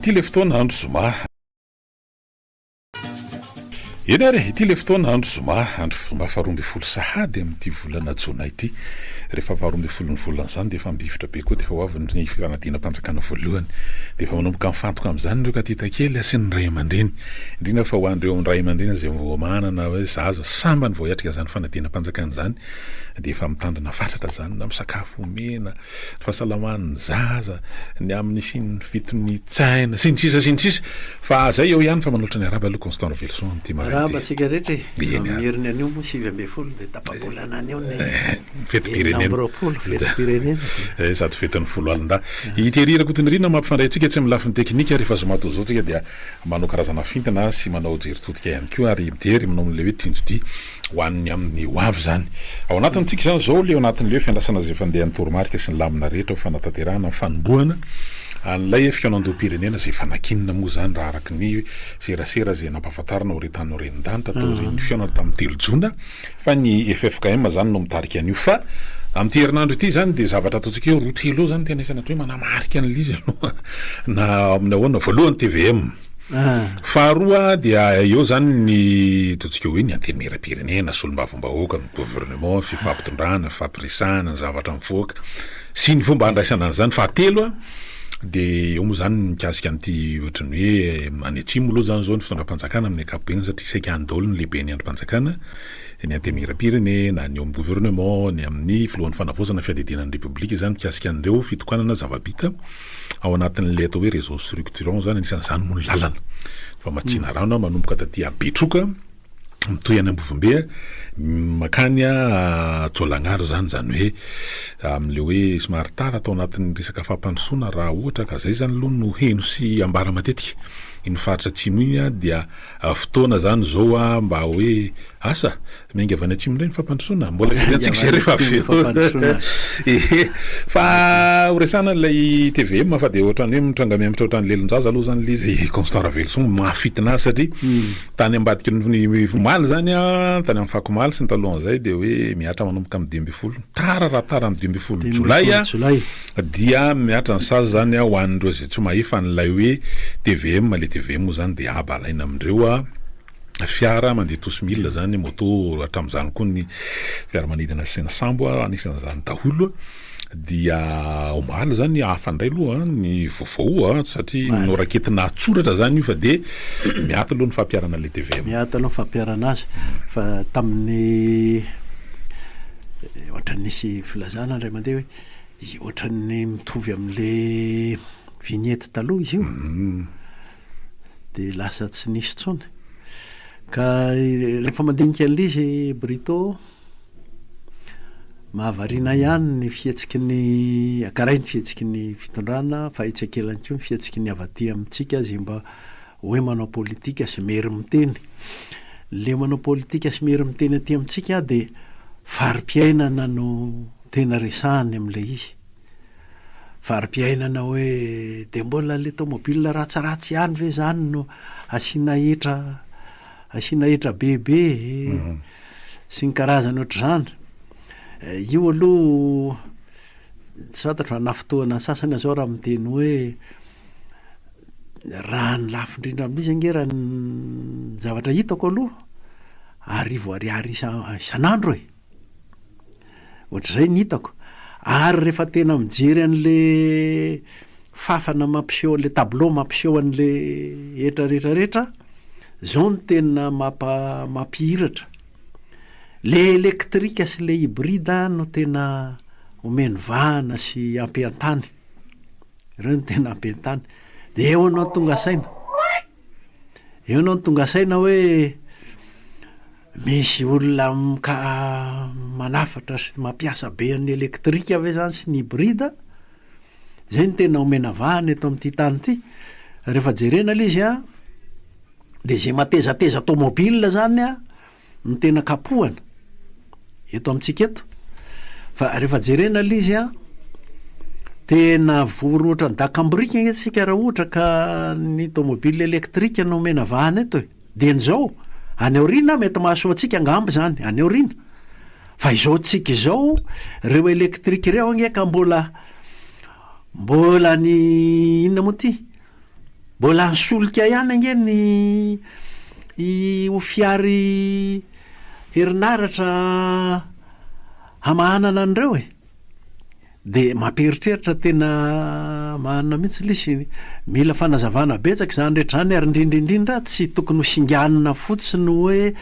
Ity le fotoana andro zoma. Eny ary e, ity le fotoana andro zoma, andro zoma faha 12 sahady amin'ity volana jona ity. Rehefa faha 12 ny volana izany dia efa midifotra be koa dia efa ho avy ny fanadinam-panjakana voalohany. Dia efa manomboka mifantoka amin'izany ireo katita kely sy ny ray aman-dreny. Indrindra fa ho an'ireo ray aman-dreny izay vao manana hoe zaza sambany vao hiatrika izany fanadinam-panjakana izany dia efa mitandrina fatratra izany na misakafo omena, ny fahasalaman'ny zaza, ny amin'ny hisian'ny fitonian-tsaina, sy ny sisa sy ny sisa Fa zay eo ihany fa manolotra ny arahaba aloha Constant Raveloson amin'ity maraina Arahaba ity. antsika rehetra e! Eny Amin'ny ary. heriny anio moa 19 dia tapa-bolana anio ny Fetim-pirenena. 26 fetim-pirenena. Eh, sady fetin'ny foloalindahy. I Thierry Rakotonirina mampifandray antsika tsy amin'ny lafiny teknika rehefa zoma toy izao tsika dia manao karazana fintina sy manao jery todika ihany koa ary mijery manao an'ilay hoe tsinjodia ho an'ny amin'ny ho avy izany. Ao anatintsika izany izao ilay ao anatin'ilay hoe fiandrasana izay fandehan'ny toromarika sy ny lamina rehetra ho fanatanterahana ny fanombohana an'ilay fikaonandoham-pirenena izay efa nankinina moa izany raha araka ny serasera izay nampahafantarina ho re tany ho ren-danitra taorian'ny fihaonana tamin'ny telo jona fa ny ffkm izany no mitarika an'io fa amin'ity herinandro ity izany dia zavatra ataontsika hoe roa telo eo izany tena isany atao hoe manamarika an'ilay izy aloha na amin'ny ahoana voalohany tvm Faharoa dia eo izany ny ataontsika hoe ny antenimierampirenena, solombavambahoaka, ny gouvernement, fifampitondrana, fifampiresahana, ny zavatra mivoaka sy ny fomba handraisana an'izany. Fahatelo dia eo moa izany ny mikasika an'ity ohatran'ny hoe any atsimo aloha izany izao ny fitondram-panjakana amin'ny ankapobeny satria saika any daholo ny lehiben'ny andrim-panjakana, ny antenimierampirenena, ny eo amin'ny gouvernement, ny amin'ny filohan'ny fanavaozana fiadidiana ny repoblika izany mikasika an'ireo fitokanana zava-bita. ao anatin'ilay atao hoe réseau structurant zany, anisan'izany moa ny lalana famatsiana rano manomboka taty Betroka mitohy any Ambovombe makany Tolagnaro zany, zany hoe amin'ilay hoe somary tara tao anatin'ny resaka fampandrosoana raha ohatra ka zay zany aloha no heno sy ambara matetika iny faritra atsimo iny dia fotoana zany zao mba hoe asa Miainga avy any atsimo indray ny fampandrosoana. Mbola hiverentsika izay rehefa avy eo. Ehe. Fa ho resahana ilay tvm fa dia ohatran'ny hoe mitranga mihamitra ohatran'ny lelon-jaza aloha izany ilay izy Constant Raveloson mahafintina azy satria tany ambadiky ny omaly izany an, tany amin'ny fako omaly sy ny talohan'izay dia hoe mihatra manomboka amin'ny 15, tara raha tara amin'ny 15 jolay dia mihatra ny sazy izany ho an'ireo izay tsy mahefa an'ilay hoe tvm, ilay tvm moa izany dia haba alaina amin'ireo fiara mandeha tosi-milina zany, moto hatramin'izany koa ny fiaramanidina sy ny sambo anisan'izany daholo dia omaly zany hafa indray aloha ny vaovao satria noraketina an-tsoratra zany io fa dia miato aloha ny fampiharana ilay tvm. Miato aloha ny fampiharana azy fa tamin'ny ohatran'ny nisy filazana indray mandeha hoe ohatran'ny mitovy amin'ilay vignette taloha izy io. Dia lasa tsy nisy intsony. Ka rehefa mandinika an'ilay izy Brito, mahavariana ihany ny fihetsiky ny, ankaray ny fihetsiky ny fitondrana fa etsy ankilany koa ny fihetsiky ny avy aty amintsika izay mba hoe manao politika sy mery miteny. Le manao politika sy mery miteny aty amintsika dia fari-piainana no tena resahany amin'ilay izy. Fari-piainana hoe dia mbola le tomobile ratsiratsy ihany ve zany no asiana hetra asiana hetra bebe e, sy ny karazany ohatr'izany. Io aloha tsy fantatro fa na fotoana sasany aza aho raha miteny hoe raha ny lafo indrindra amin'izy ange raha ny zavatra hitako aloha arivo ariary isan'andro e. Ohatr'izay ny hitako. Ary rehefa tena mijery an'le fafana mampiseho an'le tableau mampiseho an'le hetra rehetra rehetra, zao no tena mampa- mampihiratra. Le électrique sy le hybride no tena omeny vahana sy ampiantany. Ireo no tena ampiantany. De eo anao tonga saina. Eo anao no tonga saina hoe Misy olona mka manafatra sy mampiasa be an'ny elektrika ve zany sy ny hybride? Zay no tena omena vahana eto amin'ity tany ity. Rehefa jerena ilay izy an, dia izay matezateza tomobile zany an no tena kapohana eto amintsika eto. Fa rehefa jerena ilay izy an, tena vory ohatran'ny dakam-biriky ange tsika raha ohatra ka ny tomobile elektrika no omena vahana eto e. Dieny izao, any aoriana mety mahasoa antsika angamba izany, any aoriana. Fa izao tsika izao, ireo électrique ireo ange ka mbola, mbola ny inona moa ity? Mbola ny solika ihany ange ny ho fihary herinaratra hamahanana an'ireo e. Dia mampieritreritra tena marina mihitsy lesy, mila fanazavana betsaka izany rehetra izany ary indrindra indrindra tsy tokony ho singanina fotsiny hoe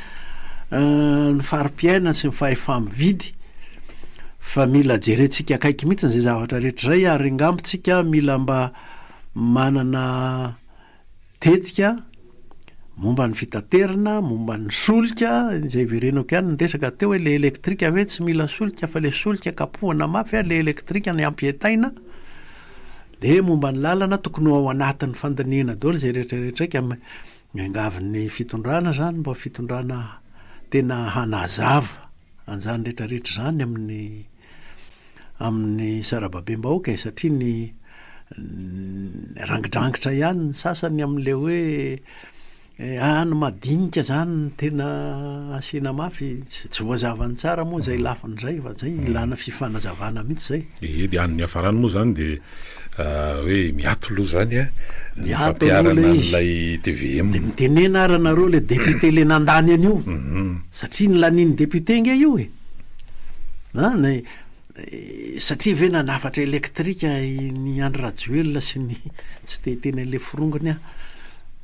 ny fari-piainana sy ny fahefa-mividy fa mila jerentsika akaiky mihitsy izay zavatra rehetra izay ary angamba tsika mila mba manana tetika momba ny fitaterana, momba ny solika, izay iverenako ihany ny resaka teo hoe le elektrika ve tsy mila solika fa le solika kapohana mafy le elektrika ny ampietaina, de momba ny lalana tokony ho ao anatin'ny fandinihana daholo izay rehetra rehetra izay ka miangavy ny fitondrana zany mba fitondrana tena hanazava an'izany rehetra rehetra izany amin'ny amin'ny sarababem-bahoaka e, satria ny rangidrangitra ihany ny sasany amin'ilay hoe any madinika zany no tena asiana mafy, tsy voazavany tsara moa izay lafiny izay fa zay ilana fifanazavana mihitsy zay. Ie, dia any niafarany moa zany dia hoe miato aloha zany an, ny Miato aloha fampiharana ilay izy. an'ilay tvm. Dia mitenena ary nareo ilay député le nandany an'io, satria ny lanian'ny député nge io e. An, ny satria ve nanafatra elektrika ny Andry Rajoelina sy ny, tsy te hiteny an'ilay forongony aho,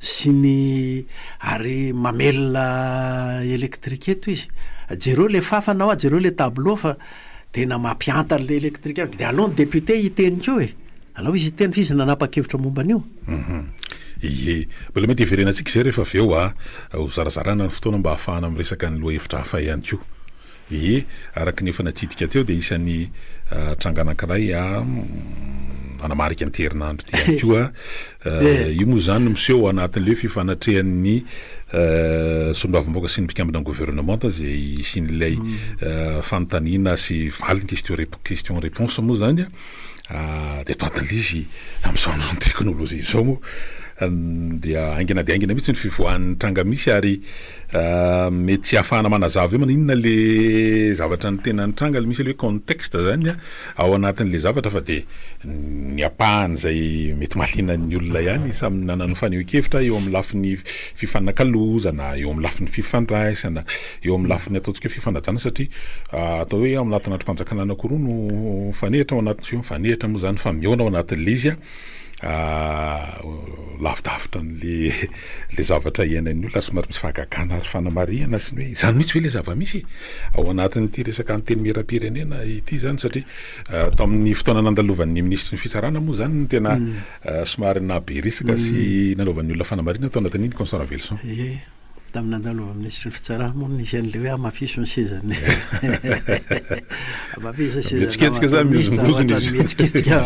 sy ny, ary mamelona elektrika eto izy. Jereo ilay fafana hoa, jereo ilay tableau fa tena mampihanta an'ilay elektrika. Dia aleo ny député hiteny koa e! Alao izy hiteny fa izy nanapa-kevitra momba an'io. Ie. Mbola mety hiverenantsika izay rehefa avy eo a! Ho zarazarana ny fotoana mba hahafahana miresaka ny lohahevitra hafa ihany koa. Ie, araka ny efa natsidika teo dia isan'ny tranga anankiray nanamarika an'ity herinandro ity ihany koa. Io moa izany miseho ao anatin'ilay fifanatrehan'ny solombavambahoaka sy ny mpikambana ny governemanta izay hisian'ilay fanontaniana sy valiny, question réponse moa izany. Dia ato anatin'ilay izy amin'izao andron'ny teknolojia izao moa dia haingana dia haingana mihitsy ny fivoahan'ny tranga misy ary mety tsy hahafahana manazava hoe maninona le zavatra ny tena nitranga, le misy le hoe contexte zany ao anatin'le zavatra fa dia ny ampahany izay mety mahaliana ny olona ihany samy nanana fanehoan-kevitra eo amin'ny lafiny fifanakalozana, eo amin'ny lafiny fifandraisana, eo amin'ny lafiny ataontsika hoe fifanajana satria atao hoe ao anatina andrim-panjakana anankiroa no mifanehitra ao anatin'ny tsy hoe mifanehitra moa zany fa mihaona ao anatin'ilay izy lavidavitra an'le le zavatra iainan'ny olona somary misy fahagagana ary fanamarihana sy ny hoe izany mihitsy ve le zava-misy ao anatin'ity resaka antenimieram-pirenena ity zany satria tamin'ny fotoana nandalovan'ny minisitry ny fitsarana moa zany no tena somary nahabe resaka sy nanaovan'ny olona fanamarihana tao anatin'iny Constant Raveloson. Ie. Tamin'ny nandalovan'ny minisitry ny fitsarana moa no nisy an'ilay hoe hamafiso ny sezan'ny hamafiso ny sezan'ny Mihetsiketsika zany, mihozongozona izy io. Mihetsiketsika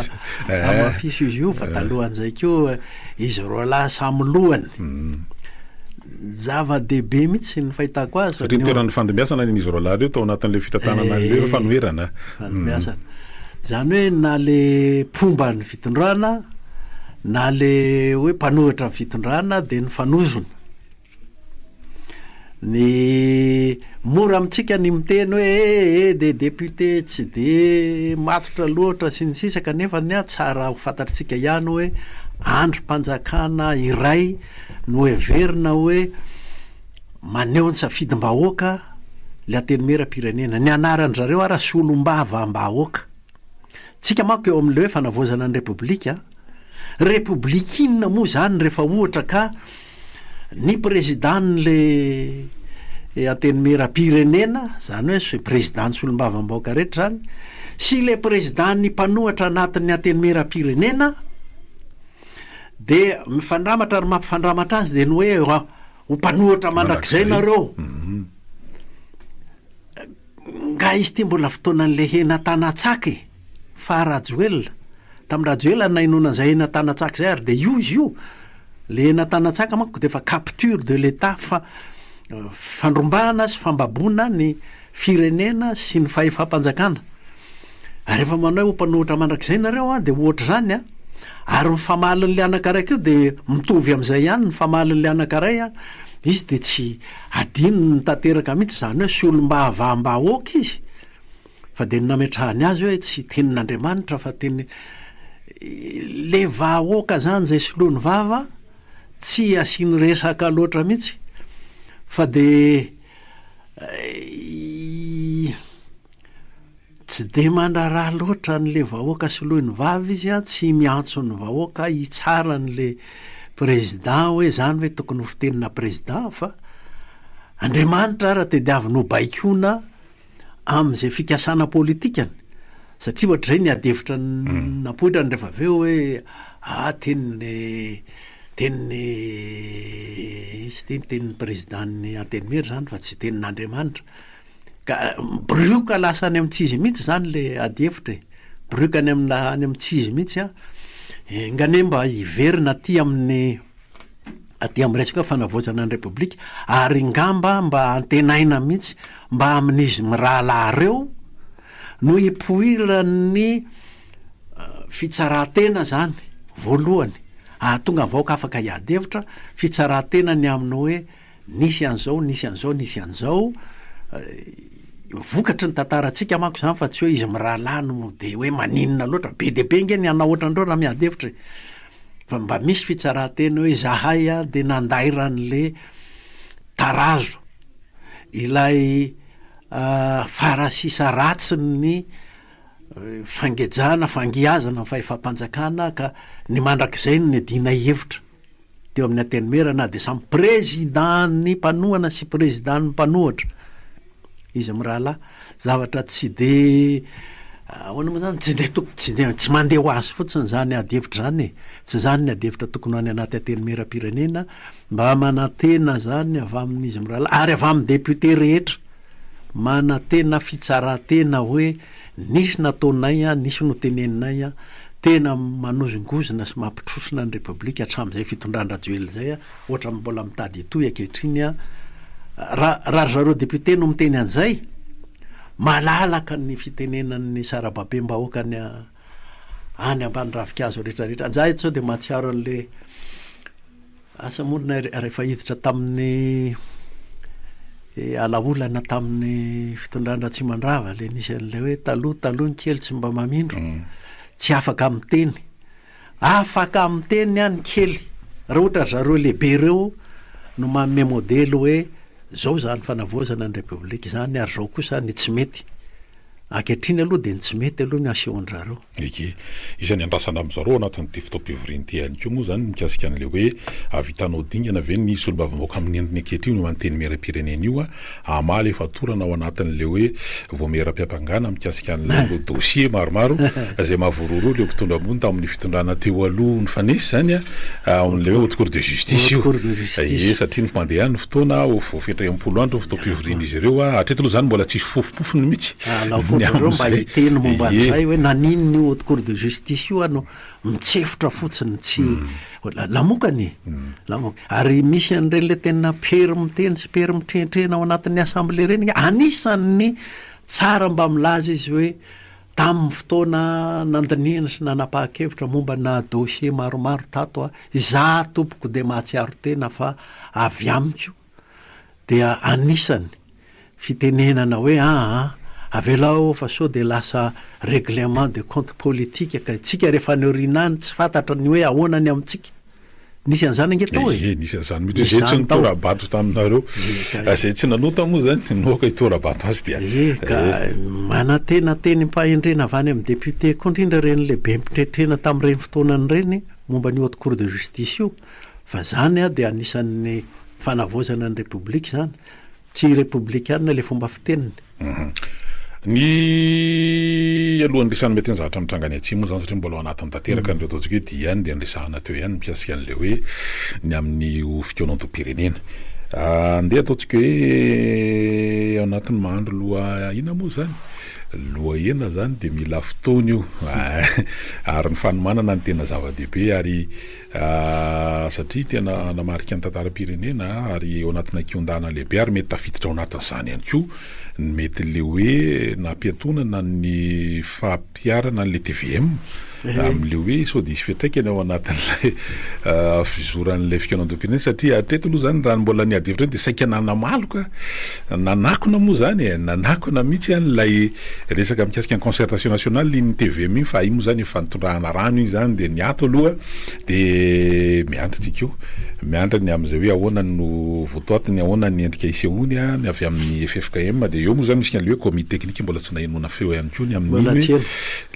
hamafiso izy io fa talohan'izay koa izy roalahy samy lohany. Zava-dehibe mihitsy ny fahitako azy. Satria ny toerana nifandimbiasana ny an'izy roalahy ireo tao anatin'ilay fitantanana an'ilay fanoherana. Fandimbiasana. Izany hoe na le mpomba ny fitondrana na le hoe mpanohitra ny fitondrana dia nifanozona. Ny mora amintsika ny miteny hoe eh eh dia député tsy dia matotra loatra sy ny sisa kanefa ny ahy tsara ho fantatritsika ihany hoe andrim-panjakana iray no heverina hoe maneho ny safidim-bahoaka ilay antenimieram-pirenena. Ny anaran-dry zareo ara solombavambahoaka. Tsika manko eo amin'ilay hoe fanavaozana ny Repoblika, Repoblika inona moa izany rehefa ohatra ka ny président-n'le antenimieram-pirenena, izany hoe président-n'ny solombavambahoaka rehetra izany, sy ilay président-n'ny mpanohatra anatin'ny antenimieram-pirenena dia mifandramatra ary mampifandramatra azy dia ny hoe ho mpanohatra mandrakizay nareo. Nga izy ity mbola fotoanan'le hena tanatsaka e! Faha Rajoelina. Tamin'i Rajoelina no nahenoana an'izay hena tanatsaka izay ary dia io izy io. Le hena tanatsaka manko dia efa capture de l'Etat fa fandrombahana sy fambaboana ny firenena sy ny fahefam-panjakana. Ary rehefa manao hoe ho mpanohitra mandrakizay nareo an dia ohatr'izany an. Ary ny famalin'le anankaraiky io dia mitovy amin'izay ihany ny famalin'le anankaray an. Izy dia tsy adinony tanteraka mihitsy izany hoe solombavambahoaka izy fa dia ny nametrahany azy hoe tsy tenin'Andriamanitra fa teny le vahoaka izany izay soloiny vava. tsy asiany resaka loatra mihitsy fa de Tsy dia mandraharaha loatra an'le vahoaka soloiny vava izy an, tsy miantso ny vahoaka hitsara an'le président hoe zany ve tokony ho fitenina président fa Andriamanitra ara tediaviny ho baikoina amin'izay fikasana politikany satria ohatr'izay ny ady hevitra napoitrany rehefa avy eo hoe ah tenin'ny tenin'ny izy ity tenin'ny président-n'ny antenimiera zany fa tsy tenin'Andriamanitra. Ka mibirioka lasa any amin'ny tsy izy mihitsy izany le ady hevitra e. Mibirioka any amin'ny any amin'ny tsy izy mihitsy an. Enga anie mba hiverina aty amin'ny aty amin'ny resaka hoe fanavaozana ny Repoblika ary ngamba mba antenaina mihitsy mba amin'izy mirahalahy ireo no hipoiran'ny fitsaran-tena izany voalohany hahatonga ny vahoaka afaka hiady hevitra, fitsaran-tena ny amin'ny hoe Nisy an'izao, nisy an'izao, nisy an'izao, vokatry ny tantarantsika manko izany fa tsy hoe izy mirahalahy no dia hoe maninona loatra, be dia be ange ny hanao ohatran'ireo raha miady hevitra e! Fa mba misy fitsaran-tena hoe izahay dia nandairan'le tarazo, ilay farasisa ratsin'ny fangejana, fangiazana ny fahefam-panjakana ka ny mandrakizay no niadianay hevitra. teo amin'ny Antenimiera na dia samy Président-n'ny mpanohana sy Président-n'ny mpanohatra izy mirahalahy, zavatra tsy de ahoana moa zany, tsy de toko- tsy de tsy mandeha ho azy fotsiny zany ady hevitra zany e, tsy zany ny ady hevitra tokony ho any anaty Antenimieram-pirenena, mba manantena zany avy amin'izy mirahalahy ary avy amin'ny député rehetra, manantena fitsaran-tena hoe Nisy nataonay an, nisy noteneninay an, tena manozongozona sy mampitrosona ny Repoblika hatramin'izay fitondran-dRajoelina izay an, ohatran'ny mbola mitady hitohy ankehitriny an, raha raha ry zareo député no miteny an'izay, malalaka ny fitenenan'ny sarababem-bahoaka any any ambany ravinkazo rehetra rehetra, anjaha eto sao dia mahatsiaro an'le Asa moa na rehefa hiditra tamin'ny alaolana tamin'ny fitondran-dRatsimandrava le nisy an'ilay hoe taloha taloha ny kely tsy mba mamindro, tsy afaka miteny. Afaka miteny an ny kely raha ohatra ry zareo lehibe ireo no manome modely hoe zao izany fanavaozana ny repoblika izany ary zao kosa ny tsy mety. Ankehitriny aloha dia ny tsy mety aloha no asehon-dry zareo. Eke. Isan'ny andrasana amin-dry zareo ao anatin'ity fotoam-pivoriana ity ihany koa moa izany ny mikasika an'ilay hoe hahavitanao dingana ve ny solombavambahoaka amin'ny endriny ankehitriny io antenimierampirenena io hamaly fatorana ao anatin'ilay hoe vaomieram-piampangana mikasika an'ilay dossier maromaro izay mahavoarohirohy ireo mpitondra ambony tamin'ny fitondrana teo aloha nifanesy izany ao amin'ilay hoe haute cour de justice io. Ie, satria ny mandeha any ny fotoana, voafetra 60 andro ny fotoam-pivorian'izy ireo. Hatreto aloha izany mbola tsisy fofompofony mihitsy. Alao koa zareo mba hiteny momba an'izay hoe naninona io haute cour de justice io no mitsefotra fotsiny tsy lamokany e! Lamokany. Ary misy an'ireny le tena pery miteny sy pery mitrentrena ao anatin'ny assemblée ireny, anisan'ny tsara mba milaza izy hoe Tamin'ny fotoana nandinihana sy nanapahan-kevitra momba na dossier maromaro tato aho, izaho tompoko dia mahatsiaro tena fa avy amiko dia anisany fitenenana hoe aa avelao fa sao dia lasa règlement de compte politique ka isika rehefa any aoriana any tsy fantatra ny hoe ahoana ny amintsika. Nisy an'izany ange tao e! Ie, nisy an'izany mihitsy. Izay tsy nitora-bato taminareo. Izay tsy nanota moa izany, noaka hitora-bato azy dia. Ie, ka manantena tenim-pahendrena avy any amin'ny député koa indrindra ireny lehibe mpitretrena tamin'ireny fotoanany ireny momba an'io haute cour de justice io, fa izany dia anisan'ny fanavaozana ny Repoblika izany. Tsy repoblikanina ilay fomba fiteniny. Ny alohan'ny resahana mety ny zavatra mitranga any atsimo moa zany satria mbola ao anatiny tanteraka an'ireo ataontsika hoe dia ihany dia niresahana teo ihany mikasika an'ilay hoe ny amin'ny ho fikaonandoham-pirenena. Andeha ataontsika hoe ao anatin'ny mahandro loha inona moa zany? Loha hena zany dia mila fotoana io ary ny fanomanana no tena zava-dehibe ary Satria tena namarika ny tantaram-pirenena ary ao anatina kihon-dalana lehibe ary mety tafiditra ao anatin'izany ihany koa ny mety le hoe nampiantonana ny fampiharana an'ilay tvm amin'ilay hoe sao dia hisy fiantraikany ao anatin'ilay fizoran'ilay fikaonandoham-pirenena satria hatreto aloha izany raha ny mbola niady hevitra iny dia saika nanamaloka nanakona moa izany e, nanakona mihitsy an'ilay. anatin'ny resaka mikasika ny concertation nationale iny tvm iny fa iny moa zany efa nitondrahana rano iny zany de ny ato aloha de miandry tsika io, miandry ny amin'izay hoe ahoana no votoatiny, ahoana ny endrika hisehoany ny avy amin'ny ffkm de eo moa zany misy an'le hoe comite technique mbola tsy nahenoana feo ihany koa ny amin'iny hoe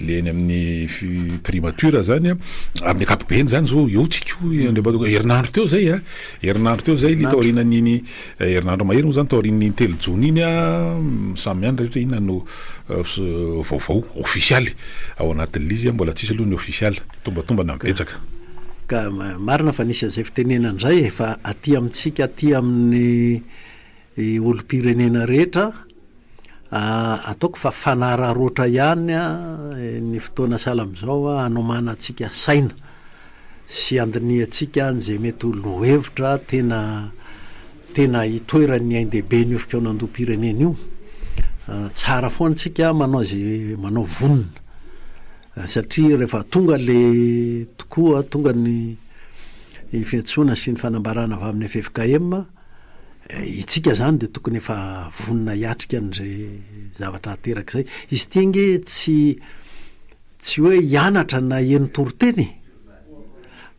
le eny amin'ny primature zany amin'ny ankapobeny zany zao eo tsika io Andriamatoa herinandro teo zay a, herinandro teo zay le taorianan'iny Herinandro mahery moa izany taorian'iny telo jona iny, samy miandry rehetra inona no vaovao ofisialy ao anatin'ilay izy, mbola tsisy aloha ny ofisialy, tombatombana ny betsaka. Ka marina fa nisy an'izay fitenenana izay e, fa aty amintsika aty amin'ny olom-pirenena rehetra, ataoko fa fanararaotra ihany ny fotoana sahala amin'izao hanomanantsika saina. sy handinihantsika an'izay mety ho lohevitra tena tena hitoeran'ny ain-dehiben'io fikaonandoham-pirenena io. Tsara foana isika manao izay manao vonona satria rehefa tonga le tokoa tonga ny fiantsoana sy ny fanambarana avy amin'ny ffkm, itsika izany dia tokony efa vonona hiatrika an'izay zavatra hateraka izay. Izy ity ange tsy Tsy hoe hianatra na heno toriteny e!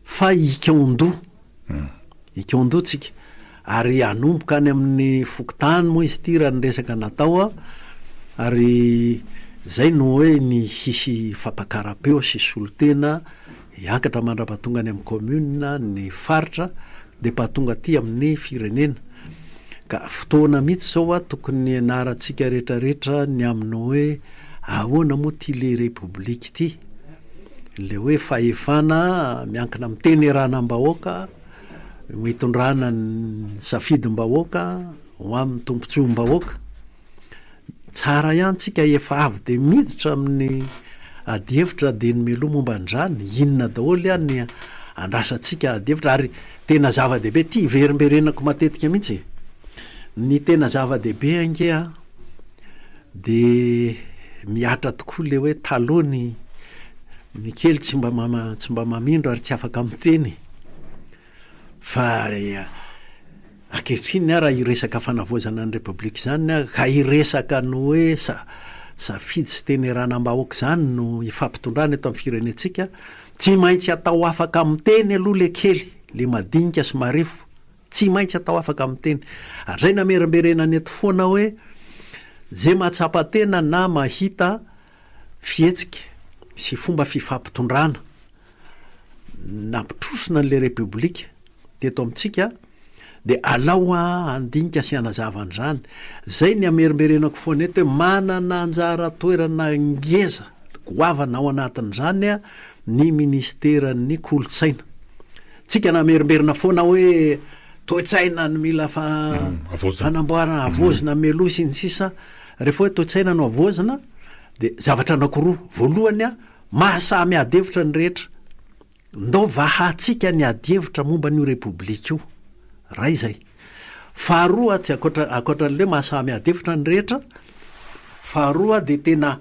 Fa hikaon-doha. Hikaon-doha tsika. Ary hanomboka any amin'ny fokontany moa izy ity raha ny resaka natao an, ary izay no hoe ny hisy fampakaram-peo sy solontena hiakatra mandra-pahatonga any amin'ny commune, ny faritra, dia mpahatonga aty amin'ny firenena. Ka fotoana mihitsy izao an, tokony hianarantsika rehetrarehetra ny amin'ny hoe Ahoana moa ity le repoblika ity? Le hoe fahefana miankina amin'ny teny eranam-bahoaka no itondrana ny safidim-bahoaka ho amin'ny tombontsoam-bahoaka. Tsara ihany tsika efa avy dia miditra amin'ny adihevitra dieny mialoha momba an'izany, inona daholo ihany ny andrasantsika adihevitra ary tena zava-dehibe, ity iverimberenako matetika mihitsy e, ny tena zava-dehibe ange an, De mihatra tokoa le hoe taloha ny ny kely tsy mba mama tsy mba mamindro ary tsy afaka miteny fa ankehitriny aho raha hiresaka fanavaozana ny repoblika izany aho ka hiresaka ny hoe sa safidy sy teny eranam-bahoaka izany no hifampitondrana eto amin'ny firenentsika, tsy maintsy atao afaka miteny aloha le kely, le madinika sy marefo. Tsy maintsy atao afaka miteny. Ary zay namerimberenana eto foana hoe ze mahatsapa tena na mahita fihetsika sy fomba fifampitondrana nampitrosona an'le repoblika teto amintsika de alao handinika sy hanazava an'izany. Zay ny amerimberenako foana eto hoe manana anjara toerana ngeza goavana ao anatin'izany ny ministeran'ny kolontsaina. Tsika namerimberina foana hoe toe-tsaina no mila fanamboarana, havaozina mialoha sy ny sisa. Rehefa hoe toe-tsaina no havaozina dia zavatra anankiroa. Voalohany, mahasahy miady hevitra ny rehetra. Ndao vahantsika ny adihevitra momba an'io Repoblika io. Iray izay. Faharoa, tsy ankoatra ankoatra an'ilay hoe mahasahy miady hevitra ny rehetra, faharoa dia tena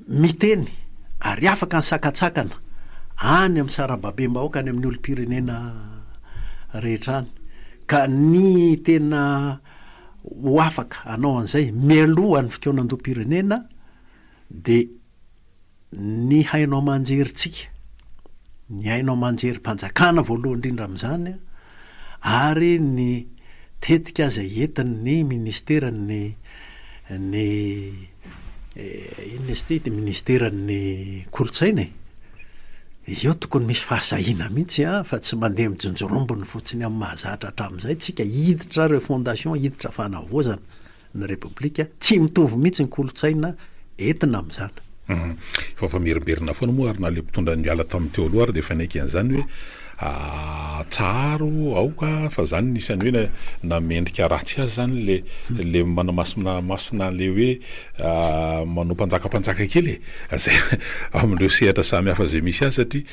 miteny ary afaka ny sakantsakana any amin'ny sarababem-bahoaka, any amin'ny olom-pirenena rehetra any. Ka ny tena ho afaka hanao an'izay mialoha ny fikaonandoham-pirenena dia ny haino aman-jerintsika, ny haino aman-jerim-panjakana voalohany indrindra amin'izany ary ny tetika izay entin'ny ministeran'ny ny inona izy ity, ministeran'ny kolontsaina e! Eo tokony misy fahasahiana mihitsy an, fa tsy mandeha mijonjorombony fotsiny amin'ny mahazatra hatramin'izay tsika, hiditra refondation, hiditra fanavaozana ny Repoblika, tsy mitovy mihitsy ny kolontsaina entina amin'izany. Efa famerimberina foana moa ary na le mpitondra niala tamin'ny teo aloha ary dia efa niaiky an'izany hoe tsaro aoka fa zany ny isan'ny hoe na mendrika ratsy azy zany le le manamasina masina le hoe manao mpanjaka mpanjaka kely e zay amin'ireo sehatra samy hafa zay misy azy satria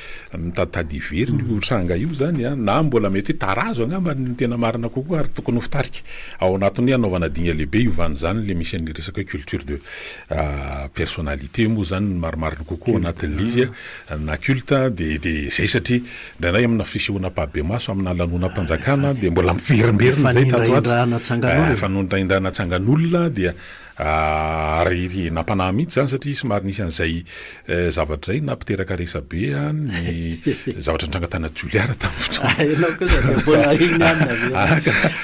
mitaditady hiverina io tranga io zany a na mbola mety hoe tarazo angamba ny tena marina kokoa ary tokony ho fitarika ao anatin'ny hoe hanaovana dinga lehibe hiovan'izany le misy an'ny resaka hoe culture de personnalité moa zany ny marimarina kokoa ao anatin'ilay izy a na culte de de zay satria indraindray. amina fisehoana ampahibemaso amina lanonam-panjakana dia mbola miverimberina izay tato ho ato. Efa nindraindrana tsangan'olona dia ary nampanahy mihitsy izany satria somary nisy an'izay zavatra izay nampiteraka resabe ny zavatra nitranga tany Toliara tamin'ny fotoana. Ianao kosa dia mbola iny ihany avy eo.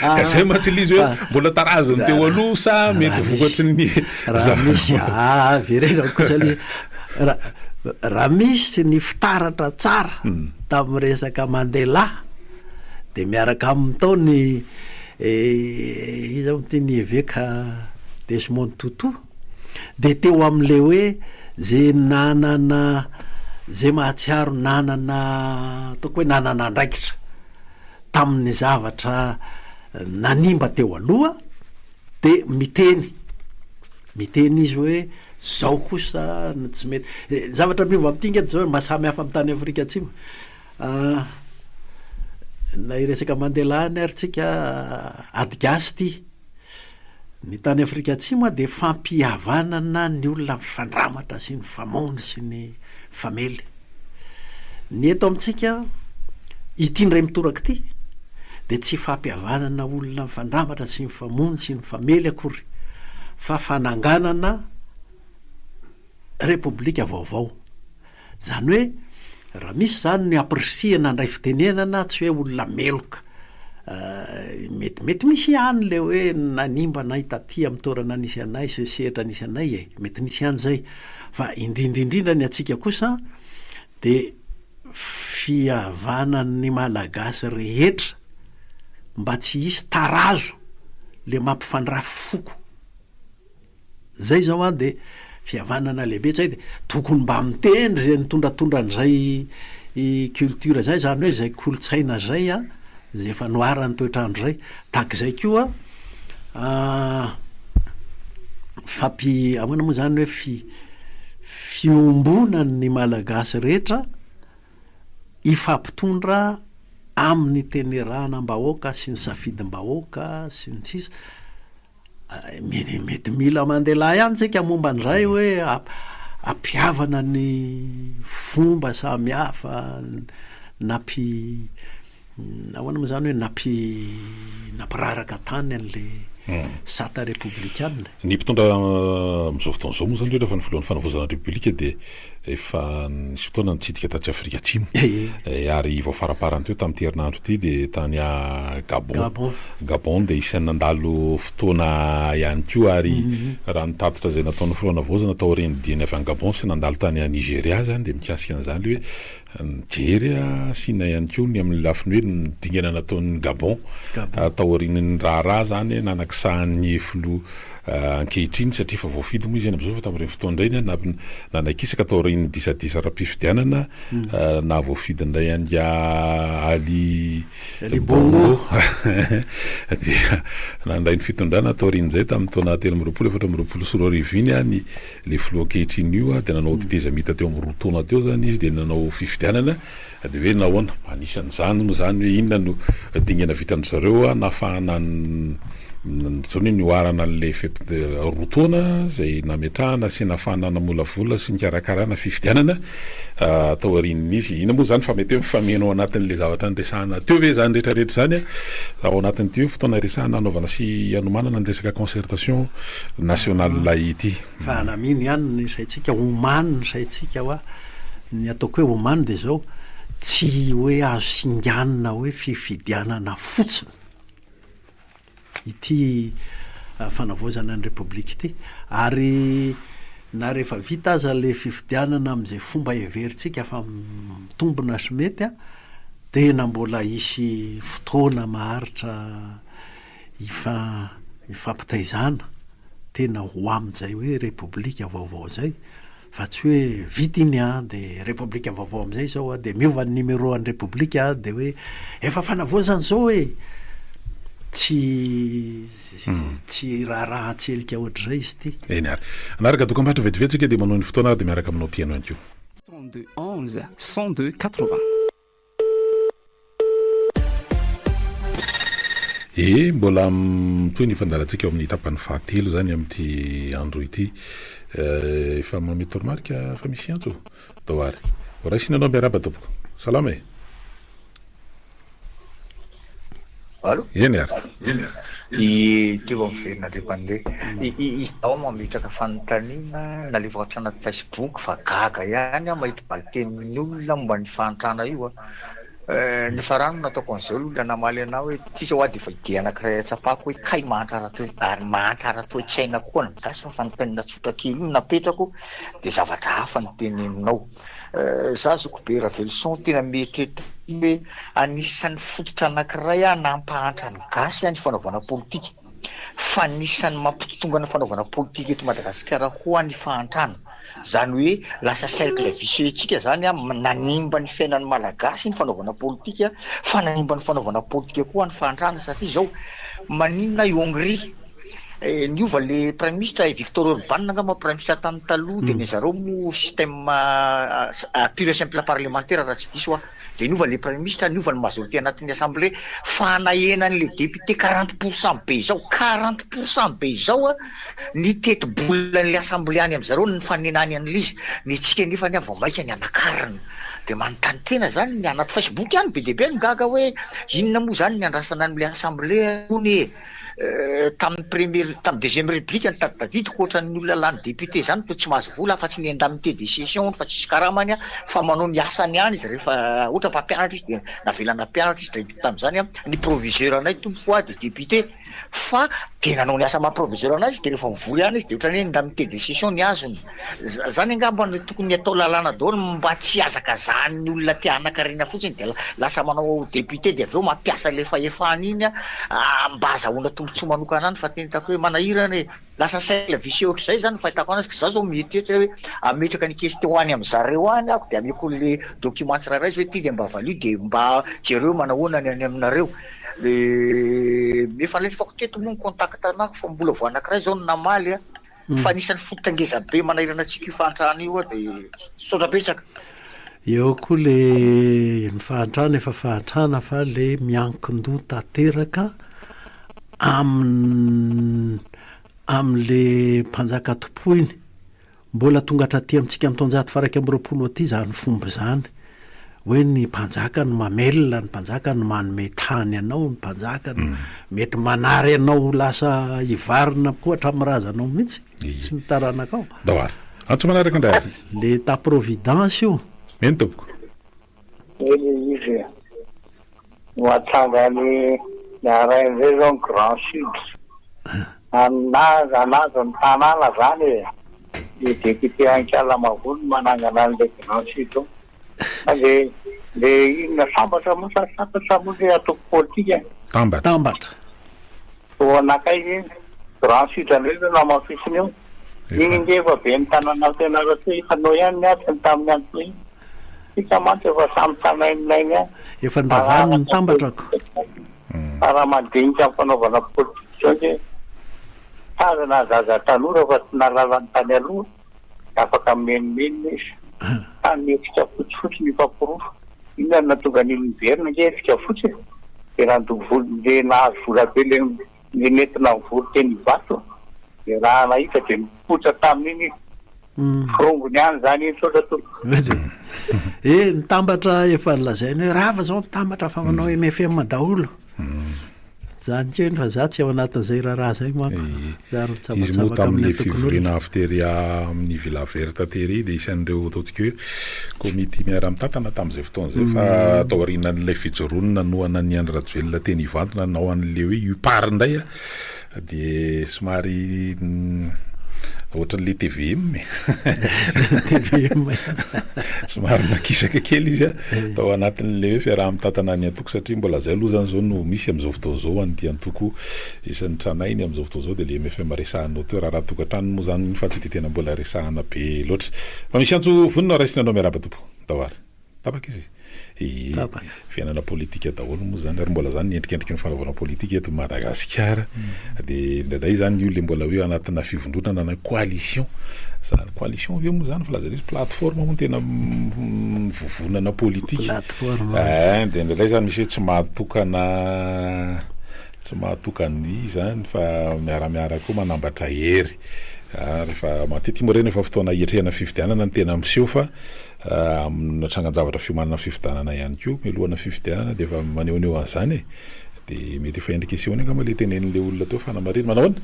Ka izay mantsy ilay izy hoe mbola tarazon'ny teo aloha sa mety vokatry ny Raha misy, avereno kosa ilay izy. Raha misy ny fitaratra tsara tamin'ny resaka Mandela dia miaraka aminy tao ny iza moa ity ny eveka Desmond Tutu dia teo amin'ilay hoe ze nanana ze mahatsiaro nanana ataoko hoe nanana andraikitra tamin'ny zavatra nanimba teo aloha dia miteny miteny izy hoe zao kosa no tsy mety zavatra miova amin'ity nge zao maha samy hafa amin'ny tany Afrika Atsimo Na hiresaka Mandela any ary tsika, ady gasy ity. Ny tany Afrika Atsimo dia fampihavanana ny olona mifandramatra sy mifamono sy ny mifamely. Ny eto amintsika, ity indray mitoraka ity, dia tsy fampihavanana olona mifandramatra sy mifamono sy mifamely akory, fa fananganana Repoblika vaovao. Izany hoe raha misy izany ny ampirisihana handray fitenenana tsy hoe olona meloka. Mety mety misy ihany ilay hoe nanimba anay taty amin'ny toerana nisy anay sy sehatra nisy anay e, mety nisy ihany izay. Fa indrindra indrindra ny antsika kosa dia fihavanan'ny Malagasy rehetra mba tsy hisy tarazo le mampifandrafy foko. Zay zao an de fihavanana lehibe zay de tokony mba mitendry zay nitondratondra an'izay culture zay zany hoe zay kolontsaina zay an, zay efa noharan'ny toetr'andro zay, tahak'izay koa fampi- ahoana moa zany hoe fi- fiombonan'ny Malagasy rehetra hifampitondra amin'ny teneranam-bahoaka sy ny safidim-bahoaka sy ny sisa. Mety mety mila Mandela ihany tsika momba an'izay hoe ampihavana ny fomba samy hafa nampi ahoana moa zany hoe nampi nampiraraka tany an'le sata repoblikana. Ny mpitondra amin'izao fotoana izao moa zany rehetra fa ny filohan'ny fanavaozana ny repoblika dia Efa nisy fotoana nitsidika tatsy Afrika Atsimo ary vao faraparany teo tamin'ity herinandro ity dia tany Gabon. Gabon dia isan'ny nandalo fotoana ihany koa ary raha ny tatitra izay nataon'ny filoha navaozana taorian'ny diany avy any Gabon sy nandalo tany Nigeria izany dia mikasika an'izany hoe nijery asiana ihany koa ny amin'ny lafiny hoe ny dingana nataon'ny Gabon taorian'ny raharaha izany nanakisahan'ny filoha Ankehitriny, satria efa voafidy moa izy any amin'izao fa tamin'ireny fotoana ireny nanakisaka taorian'ny disadisa ara-pifidianana nahavoafidy indray an'i Ali Bongo dia nandray ny fitondrana taorian'izay tamin'ny taona 2023 2024 iny ny ilay filoha ankehitriny io dia nanao tetezamita teo amin'ny roa taona teo izany izy dia nanao fifidianana dia hoe nahoana? Anisan'izany moa izany hoe inona no dingana vitan-dry zareo nahafahana zao hoe nihoarana an'ilay roa taona izay nametrahana sy nahafahana namolavola sy nikarakarana fifidianana taorian'izy. Inona moa izany fa mety hoe mifameno ao anatin'ilay zavatra niresahana teo ve izany rehetra rehetra izany ao anatin'ity hoe fotoana iresahana hanaovana sy hanomanana ny resaka concertation nationale ity. Fa na mino ihany ny saintsika, omano ny saintsika hoa, ny ataoko hoe omano dia izao, tsy hoe azo singanina hoe fifidianana fotsiny ity fanavaozana ny Repoblika ity, ary na rehefa vita aza ilay fifidianana amin'izay fomba heverintsika fa mitombina sy mety an, tena mbola hisy fotoana maharitra hifampitaizana tena ho amin'izay hoe Repoblika vaovao izay fa tsy hoe vita iny an, dia Repoblika vaovao amin'izay izao an, dia miova ny numéro an'ny Repoblika an, dia hoe efa fanavaozana izao e! Tsy tsy raharaha an-tselika ohatr'izay izy ity. Eny ary. Hanaraka dokambarotra vetivety isika dia manohy ny fotoana ary dia miaraka aminao mpihaino ihany koa. 32 11 102 80. Ee, mbola mitohy ny fandaharantsika ao amin'ny tapany fahatelo izany amin'ity andro ity. Efa manome toromarika fa misy antso. Ndao ary. Ho raisina ianao miarahaba tompoko. Salama e. Allo? Eny ary. I teo miverina indray mpandeha. Izaho mametraka fanontaniana nalefako hatrany anaty Facebook fa gaga ihany aho mahita valin-tenin'ny olona momba ny fahantrana io a. Nefa rano nataoko an'izao olona namaly anah hoe ty zao ah dia efa idée anankiray atsapako hoe kay mahantra ara-toe ary mahantra ara-toe-tsaina koa ny gasy fa fanontaniana tsotra kely io no napetrako dia zavatra hafa no teneninao. Za zokibe Raveloson tena mieritreritra hoe anisan'ny fototra anankiray ah nampahantra ny gasy ny fanaovana politika fa anisan'ny mampitongana fanaovana politika eto Madagasikara koa ny fahantrana. Zany hoe lasa cercle vicieux tsika zany an, nanimba ny fiainan'ny Malagasy ny fanaovana politika fa nanimba ny fanaovana politika koa ny fahantrana satria zao maninona i Hongrie niova le praiministra i Victor Orban angamba praiministra tany taloha de ny zareo moa système pur et simple parlementaire raha tsy diso aho de niova le praiministra niova ny majorité anatin'ny assemblée fa nahena an'le député 40 pour cent be izao 40 pour cent be izao an Ny tetibolan'ilay assemblée any amin'zareo no nifanenany an'ilay izy, ny antsika nefa anie vao maika ny anakarina. Dia manontany tena zany ny anaty facebook any be dia be no gaga hoe inona moa zany ny andrasana an'ilay assemblée hono e! Tamin'ny premier tamin'ny deuxième république ny taditadidiko ohatran'ny olona lany député zany toa tsy mahazo vola afa-tsy ny indemnité de session hono fa tsisy karamany fa manao ny asany ihany izy rehefa ohatra mpampianatra izy dia navela nampianatra izy dia tamin'izany ny proviseur anay tompoko a dia député Fa dia nanao ny asa maha proviseur anazy izy dia rehefa mivory ihany izy dia ohatran'ny hoe indemnité de session ny azony. Zany angamba no tokony atao lalàna daholo mba tsy hihazakazahan'ny olona te hanan-karena fotsiny dia lasa manao député dia avy eo mampiasa ilay fahefana iny mba hazahoana tombotsoa manokana any fa tena hitako hoe manahirana e! Lasa cercle vicieux ohatr'izay zany ny fahitako anazy ka za zao mieritreritra hoe hametraka ny question any am zareo any aho de ameko anle document tsirairay izy hoe ty le mba valio de mba jereo manahoana ny any aminareo de efa nalefako teto moa ny contact anah fa mbola vao anakiray zao no namaly a fa anisan'ny fototra ngeza be manahirana antsika io fahantrana io a de misaotra betsaka. Eo koa le ny fahantrana efa fahantrana fa le miankin-doha tanteraka Amin amin'le mpanjaka tompoiny. Mbola tonga hatraty amintsika amin'ny taonjato faha 21 aty izany fomba izany, hoe ny mpanjaka no mamelona, ny mpanjaka no manome tany anao, ny mpanjaka no mety manary anao ho lasa hivarina koa hatramin'ny razanao mihitsy sy ny taranakao. Ndao ary. Antso manaraka indray ary. Le Etat providence io. Eny tompoko. Eny izy e. No atsangany miaray amizay zao ny grand sud. Anazy anazy ny tanàna zany e. Le député Ankalamavony no manangana an'le grand sud eo. Fa le le inona sambatra moa sa sambatra moa le antoko politika? Tambatra. Tambatra. Toa nankaiza iny? Grand sud indray no namafisiny eo. Iny ange efa ben'ny tanàna Fianarantsoa hitanao ihany ny adiny tamin'ny andro iny. Tsika mantsy efa samy tranaininainy ihany. Efa noravany ny tambatra ko. Fa raha mandinika amin'ny fanaovana politika izao ange tazana ny zaza tanora fa tsy nahalala ny tany aloha dia afaka mimenomenona izy. Fa ny hetsika fotsifotsy no efa porofo. Inona no nahatonga an'iny niverina ange hetsika fotsy e? Dia nandoa vola, dia nahazo vola be ilay nentina nivory teny Ivato. Dia raha nahita dia nipoitra tamin'iny izy. Forongony ihany izany iny, misaotra tompoko. Eh, ny tambatra efa nolazainy hoe rava zao ny tambatra fa manao MFM daholo. Zany kely fa za tsy ao anatin'izay raharaha zay manko. Za ry Izy moa mitsabatsabaka amin'ny tamin'ilay antokon'olona. fivoriana avy tery amin'ny Villa Verte tery dia isan'ireo ataontsika hoe komity miara-mitantana tamin'izay fotoana izay fa taorianan'ilay fijoroany nanohana an'i Andry Rajoelina teny Ivato nanao an'ilay hoe UPAR indray Dia somary ohatran'ilay tvm e. Tvm. Somary nakisaka kely izy tao anatin'ilay hoe fiaraha-mitantana ny antoko satria mbola izay aloha izany izao no misy amin'izao fotoana izao ho an'ity antoko isan'ny tranainy amin'izao fotoana izao dia ilay mfm resahanao teo. Raharaha tokantrano moa izany iny fa tsy dia tena mbola resahana be loatra. Fa misy antso vonona raisina anao miarahaba tompoko. Ndao ary. Tapaka izy e! Tapaka. Fiainana politika daholo moa zany ary mbola zany ny endrikendriky ny fanaovana politika eto Madagasikara. Dia indraindray zany io le mbola hoe anatina fivondronana na coalition. Zany coalition ve moa zany filazana izy plateforme moa no tena vovonana politika. Plateforme. Eh, dia indraindray zany misy hoe tsy mahatokana tsy mahatokana izany fa miara-miara koa manambatra hery. Rehefa matetika moa ireny efa fotoana hiatrehana fifidianana no tena miseho fa Amina trangan-javatra fiomanana fifidianana ihany koa, mialohan'ny fifidianana dia efa manehoneho an'izany e! Dia mety efa endrika isehoany angamba ilay tenenin'ilay olona teo fanamarihana. Manao ahoana?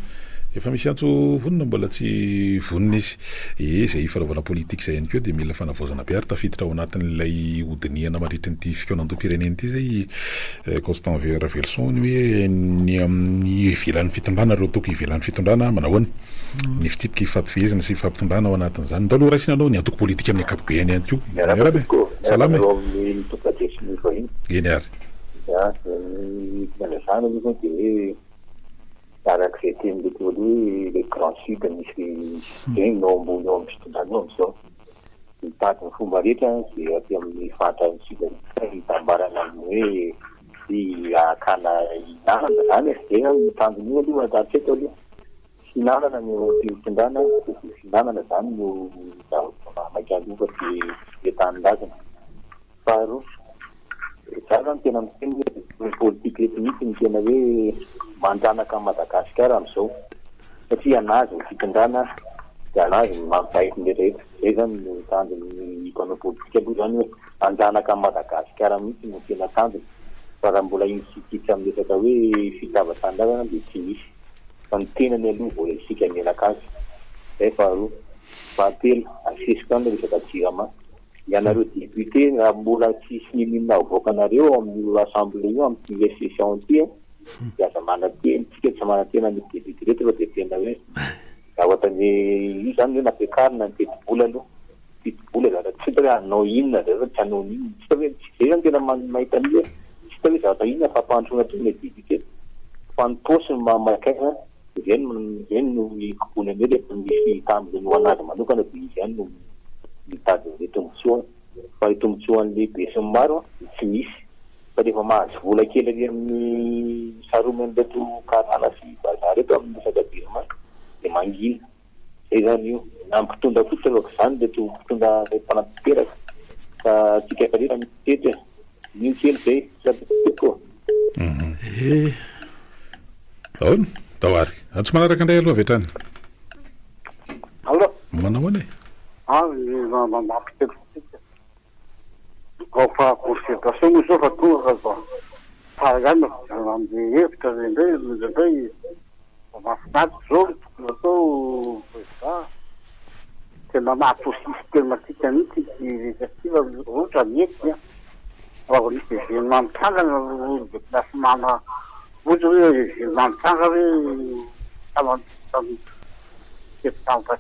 Efa misy antso vonona? Mbola tsy vonona izy. Ee, izay fanaovana politika izay ihany koa dia mila fanavaozana be ary tafiditra ao anatin'ilay hodinihana mandritry ity fikaonandoham-pirenena ity izay i Constant Raveloson ny hoe ny amin'ny ivelan'ny fitondrana, ireo antoko ivelan'ny fitondrana manao ahoana? Ny fitsipika ifampifehezana sy ifampitondrana ao anatin'izany. Ndao aloha raisina aloha ny antoko politika amin'ny ankapobeny ihany koa. Miarahaba Miarahaba e! tompoko. Salama e! Miarahaba anareo amin'ny tompon'andraikitry ny vahiny. Eny ary. Ya, ny tiana lazana aloha zany dia hoe araka izay tenin'ilay teo aloha hoe le grand sud misy zegny no ao ambony ao amin'ny fitondrana io amin'izao. Mitady ny fomba rehetra izay aty amin'ny faritra any sud hitambarana amin'ny hoe sy hakana hinanana zany e. Zay zany no tanjon'io aloha hatreto aloha. Fihinanana no fitondrana, fihinanana zany no zavatra maha-maika aloha fa tsy le tanindrazana. Faharoa, za zany tena miteny hoe ny politique eto mihitsy no tena hoe manjanaka an'i Madagasikara amin'izao satria anazy ny fitondrana dia anazy ny mampibaiko ny rehetra. Zay zany no tanjon'ny mpanao politika aloha zany hoe hanjanaka an'i Madagasikara mihitsy no tena tanjona fa raha mbola hisikitsy amin'ny resaka hoe fitiavan-tanindrazana dia tsy misy fa ny tenany aloha vao isika mianakavy. Zay faharoa. Fahatelo, asesiko ihany ny resaka jirama. Ianareo député raha mbola tsisy n'inon'inona avoakanareo ao amin'io assemblée io amin'ity session ity a, dia aza manantena, tsika tsy manantena an'ireto député ireto fa dia tena hoe zavatra ny io zany hoe nampiakarina ny tetibola aloha, tetibola zavatra tsy hita hoe hanao inona zareo fa tsy hanao n'inona, tsy hita hoe, zay zany tena mahita an'io hoe tsy hita hoe zavatra inona fampandrosoana ataon'ilay député fa ny paosy no mahamaika azy. Izay no izay no ikoboana an'io rehefa misy tanjony ho an'azy manokana dia izy ihany no mitady an'ilay tombotsoany. Fa ilay tombotsoan'ilay be sy ny maro dia tsy misy. Fa rehefa mahazo vola kely ary amin'ny saroman'ireto karana sy vazaha ireto amin'ny resaka jirama dia mangina. Izay izany io. Na ny mpitondra koa tsy afaka izany ireto mpitondra ireto mpanatanteraka. Fa tsika rehetra mitety e. Io kely izay. Misaotra tompoko ô. Eh. Ahoana? Tao ary. Antso manaraka indray aloha avy hatrany. Allo. Manao ahoana e? Ah, mampiteny fotsiny. Ao fa consultation moa izao fa tonga ka tsara ihany ny fijerena an'ilay hevitra indraindray indraindray mahafinaritra izao ny tokony atao président. Tena maha-trop systématique mihitsy ity resaka ity fa ohatra mety an. Raha vao misy événement mitranga ny déplacement ohatra hoe événement mitranga hoe samy septembre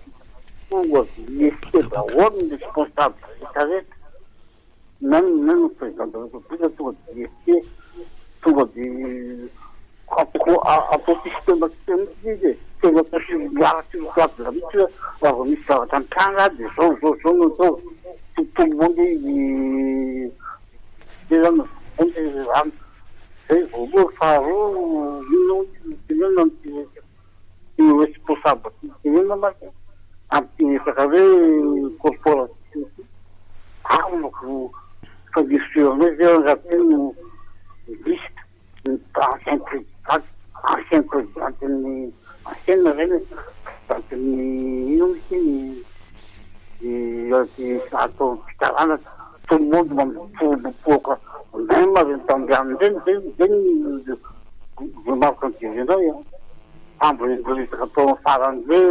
tonga dia daholo ny responsable rehetra rehetra même même président de la république tonga dia IST tonga dia atao systématique mihitsy izy e tena atao miaraka sur table mihitsy hoe raha vao misy zavatra mitranga dia zao zao zao no atao tout le monde zay zany zany zay voalohany faharoa inona moa no tenenina amin'ity ny responsable tenenina mantsy amin'ity resaka hoe corporatif ity amiko fa misy anay zay angaha ty no liste ny ancien président ancien président ny ancienne zany président ny ino moa izy ity ny atao fitsarana tout le monde mampipoaka même reny tambianina reny zay zay ny remarque an'izay an. Sambo resaka tao farany hoe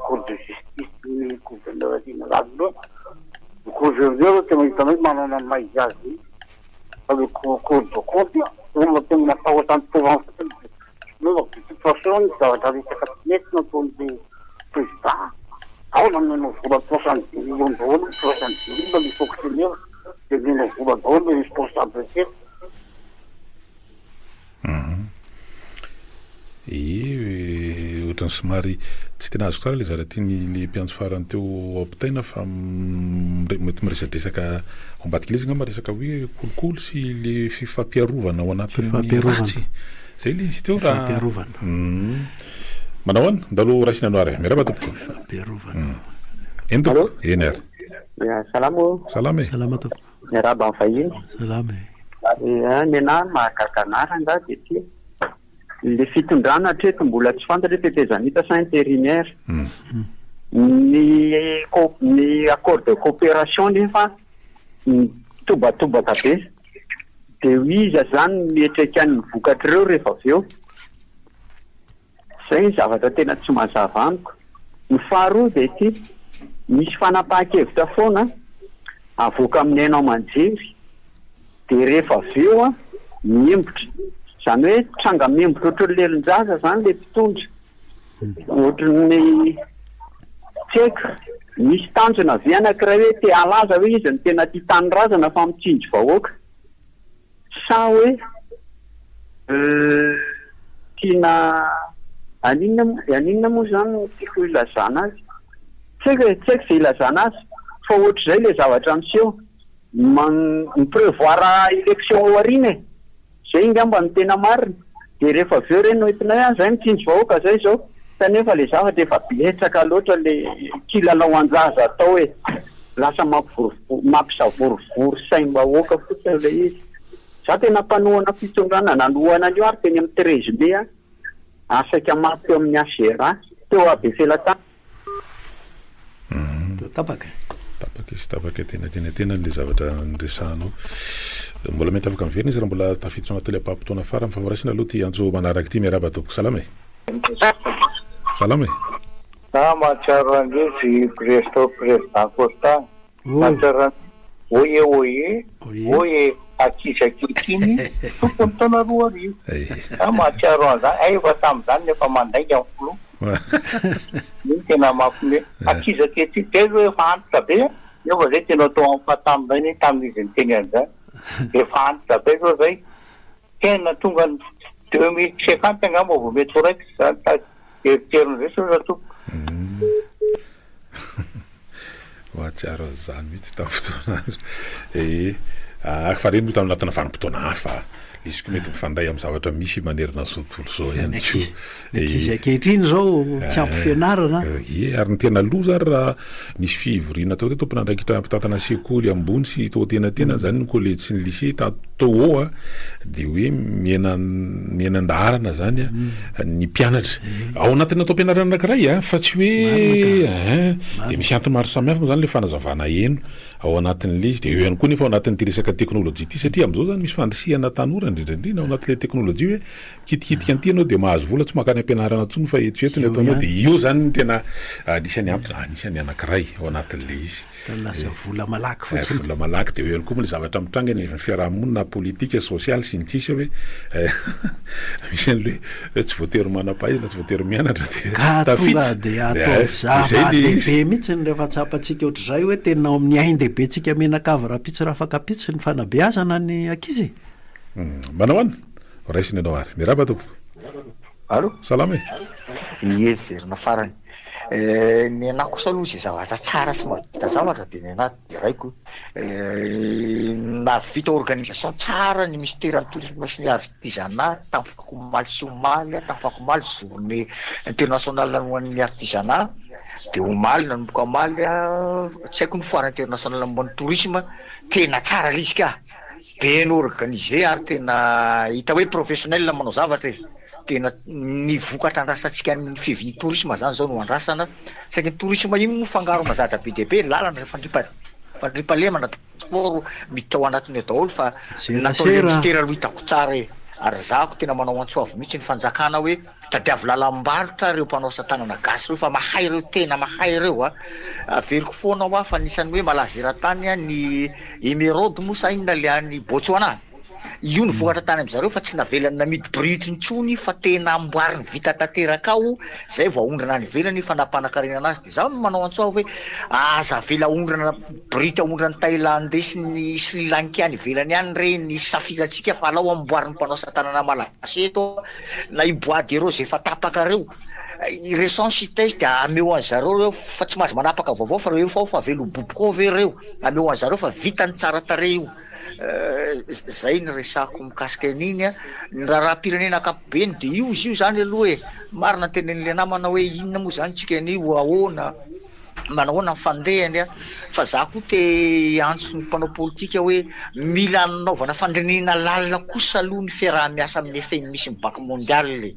cour de justice ny gouverneur général ireo. Ny gouverneur tena hitanao hoe manana ny maha izy azy mihitsy. Fa le cour de compte olona tena matahotra ny province tena de toute façon ny zavatra resaka tsy mety nataon'le président. Ao nameno vola 310 millions daholo, 310 millions le fonctionnaire de nomena vola daholo le responsable rehetra. Ie, ohatran'ny somary tsy tena azoko tsara ilay zara tian'ilay mpiantso farany teo ampitaina fa mety miresadresaka ao ambadika ilay izy angamba resaka hoe kolikoly sy ilay fifampiarovana ao anatin'ny ratsy. Zay ilay izy teo raha Fifampiarovana. Manao ahoana? Ndalo raisina anao ary. Miarahaba tompoko. Fifampiarovana. Eny tompoko, eny ary. Salama ô. Salama e. Salama tompoko. Miarahaba ny vahiny. Salama e. Ia, nenah ny mahagaga anah rangahy dia ity, le fitondrana hatreto mbola tsy fantatra hoe tetezamita sa intérimaire. Ny co- ny accord de coopération nefa mitobatobaka be. Dia ho iza izany no miatreka ny vokatr'ireo rehefa avy eo? Izay ny zavatra tena tsy mazava amiko. Ny faharoa dia ity, misy fanapahan-kevitra foana avoaka amin'ny haino aman-jery dia rehefa avy eo miembotra. Izany hoe tranga miembotra ohatran'ny lelon-jaza izany ilay mpitondra. Ohatran'ny tsy haiko, misy tanjona ve anankiray hoe te halaza hoe izy no tena tia tanindrazana fa mitsinjo vahoaka sa hoe tiana aninona moa aninona moa izany no tiako hilazana azy? Tsy haiko e, tsy haiko izay hilazana azy fa ohatr'izay ilay zavatra miseho, mi-prevoir élection ao aoriana e! Zay ngamba no tena marina, de rehefa avy eo ireny no entinay an, zay mitsinjo vahoaka zay zao, kanefa le zavatra efa betsaka loatra le kilalao an-jaza atao e, lasa mampivorovoro mampisavorovoro saim-bahoaka fotsiny le izy, za tena mpanohana fitondrana nanohana an'io ary teny amin'ny 13 mai an, ary saika maty teo amin'ny HGRA teo Befelatanana. Toa tapaka e. Tapaka izy, tapaka tena tena tena le zavatra niresahanao. Mbola mety afaka miverina izy raha mbola tafiditra ao anatin'ilay ampaham-potoana farany fa horaisina aloha ity antso manaraka ity. Miarahaba tompoko. Salama e. Salama e. Za mahatsiaro an'ilay Presto Président Costa. Mahatsiaro Oye oye oye ankizy ankehitriny tokony taona 2000. Za mahatsiaro an'izany, hay efa tamin'izany no efa mandainga ny filoha. Iny tena mampiomehy. Ankizy ankehitriny, zay zao efa antitra be nefa zay tena atao amin'ny fahataminy tamin'izy niteny an'izany. Efa antitra be zao zay. Tena tonga ny 2050 angamba vao mety ho raikitra izany sady eritreriny izay sao za tompoko. Mahatsiaro an'izany mihitsy tamin'ny fotoan'andro. Ee, fa ireny moa tamin'ny anatina vanim-potoana hafa. Izy koa mety mifandray amin'ny zavatra misy manerana an'izao tontolo izao ihany koa. Ny ankizy ankehitriny izao tsy ampy fianarana. Ie, ary ny tena loza ary raha nisy fivoriana tao hoe tompon'andraikitra mpitantana sekoly ambony sy tao antenatenany izany ny kolejy sy ny lycée tato haut a, dia hoe mihena mihena an-daharana izany ny mpianatra. Ao anatin'ny taom-pianarana anankiray a, fa tsy hoe ein, dia misy antony maro samihafa moa izany ilay fanazavana heno. Ao anatin'ilay izy, dia eo ihany koa nefa ao anatin'ity resaka teknolojia ity satria amin'izao izany misy fandrisihana tanora indrindra indrindra ao anatin'ilay teknolojia hoe mikitikitika an'ity ianao dia mahazo vola tsy mankany am-pianarana intsony fa eto eto ny ataonao dia io izany no tena anisan'ny antony, anisan'ny anankiray ao anatin'ilay izy. Lasa vola malaky fotsiny. Vola malaky dia eo ihany koa moa ilay zavatra mitranga eny anivon'ny fiaraha-monina politika, sosialy sy ny sisa hoe misy an'ilay hoe tsy voatery manam-pahaizana, tsy voatery mianatra dia Ka tafita. tonga dia ataovy Dia izay ilay izy. zava-dehibe mihitsy ny rehefa tsapantsika ohatr'izay hoe tena ao amin'ny ain-dehibentsika mianakavy rahampitso rahafakampitso ny fanabeazana ny ankizy e. Manao an? Raisina ianao ary. Miarahaba tompoko. Allo? Salama e. Ie, miverina farany. Ny anah kosa aloha izay zavatra tsara sy mahavita zavatra dia ny anah deraiko. Nahavita organisation tsara ny minisiteran'ny tourisme sy ny artisanat tafakomaly sy omaly, tafakomaly journée internationale ho an'ny artisanat dia omaly nanomboka omaly tsy haiko ny foire internationale momba ny tourisme, tena tsara ilay izy ka! Bien organisé ary tena hita hoe professionnel manao zavatra e! Tena ny vokatra andrasantsika amin'ny fiavian'ny tourisme zany zao no andrasana, saingy ny tourisme iny moa fangarona zavatra be dia be, lalana, fandriampahalemana, transport miditra ao anatiny ao daholo fa nataon'ilay minisitera aloha hitako tsara e! ary za ko tena manao antso avo mihitsy ny fanjakana hoe tadiavo lalam-barotra ireo mpanao asa tanana gasy ireo fa mahay ireo tena mahay ireo a! averiko foana hoa fa anisan'ny hoe malaza eran-tany ny emeraude moa sa inona le any Botswana? Io ny vokatra tany amin zareo fa tsy navelany namidy brut intsony fa tena amboariny vita tanteraka ao zay vao aondrana any ivelany fa nampanakarena anazy de za manao antso avo hoe aza avela aondrana brut aondrany thailandais sy ny sri lankais any ivelany any re ny safirantsika fa alao amboariny mpanao asa tanana malagasy eto na io bois de rose efa tapaka reo ireo cites de ameo anzareo reo fa tsy mahazo manapaka vaovao fa reo efa ao fa avela ho boboka ao ve reo ameo anzareo fa vita ny tsara tarehy io. Zay ny resako mikasika an'iny a! Ny raharaham-pirenena ankapobeny de io izy io zany aloha e! Marina ny tenenin'le namana hoe inona moa zany tsika anio, ahoana, manahoana ny fandehany a! Fa za koa te hiantso ny mpanao politika hoe mila anaovana fandinihina lalina kosa aloha ny fiaraha-miasa amin'ny FMI sy ny banky mondiale e!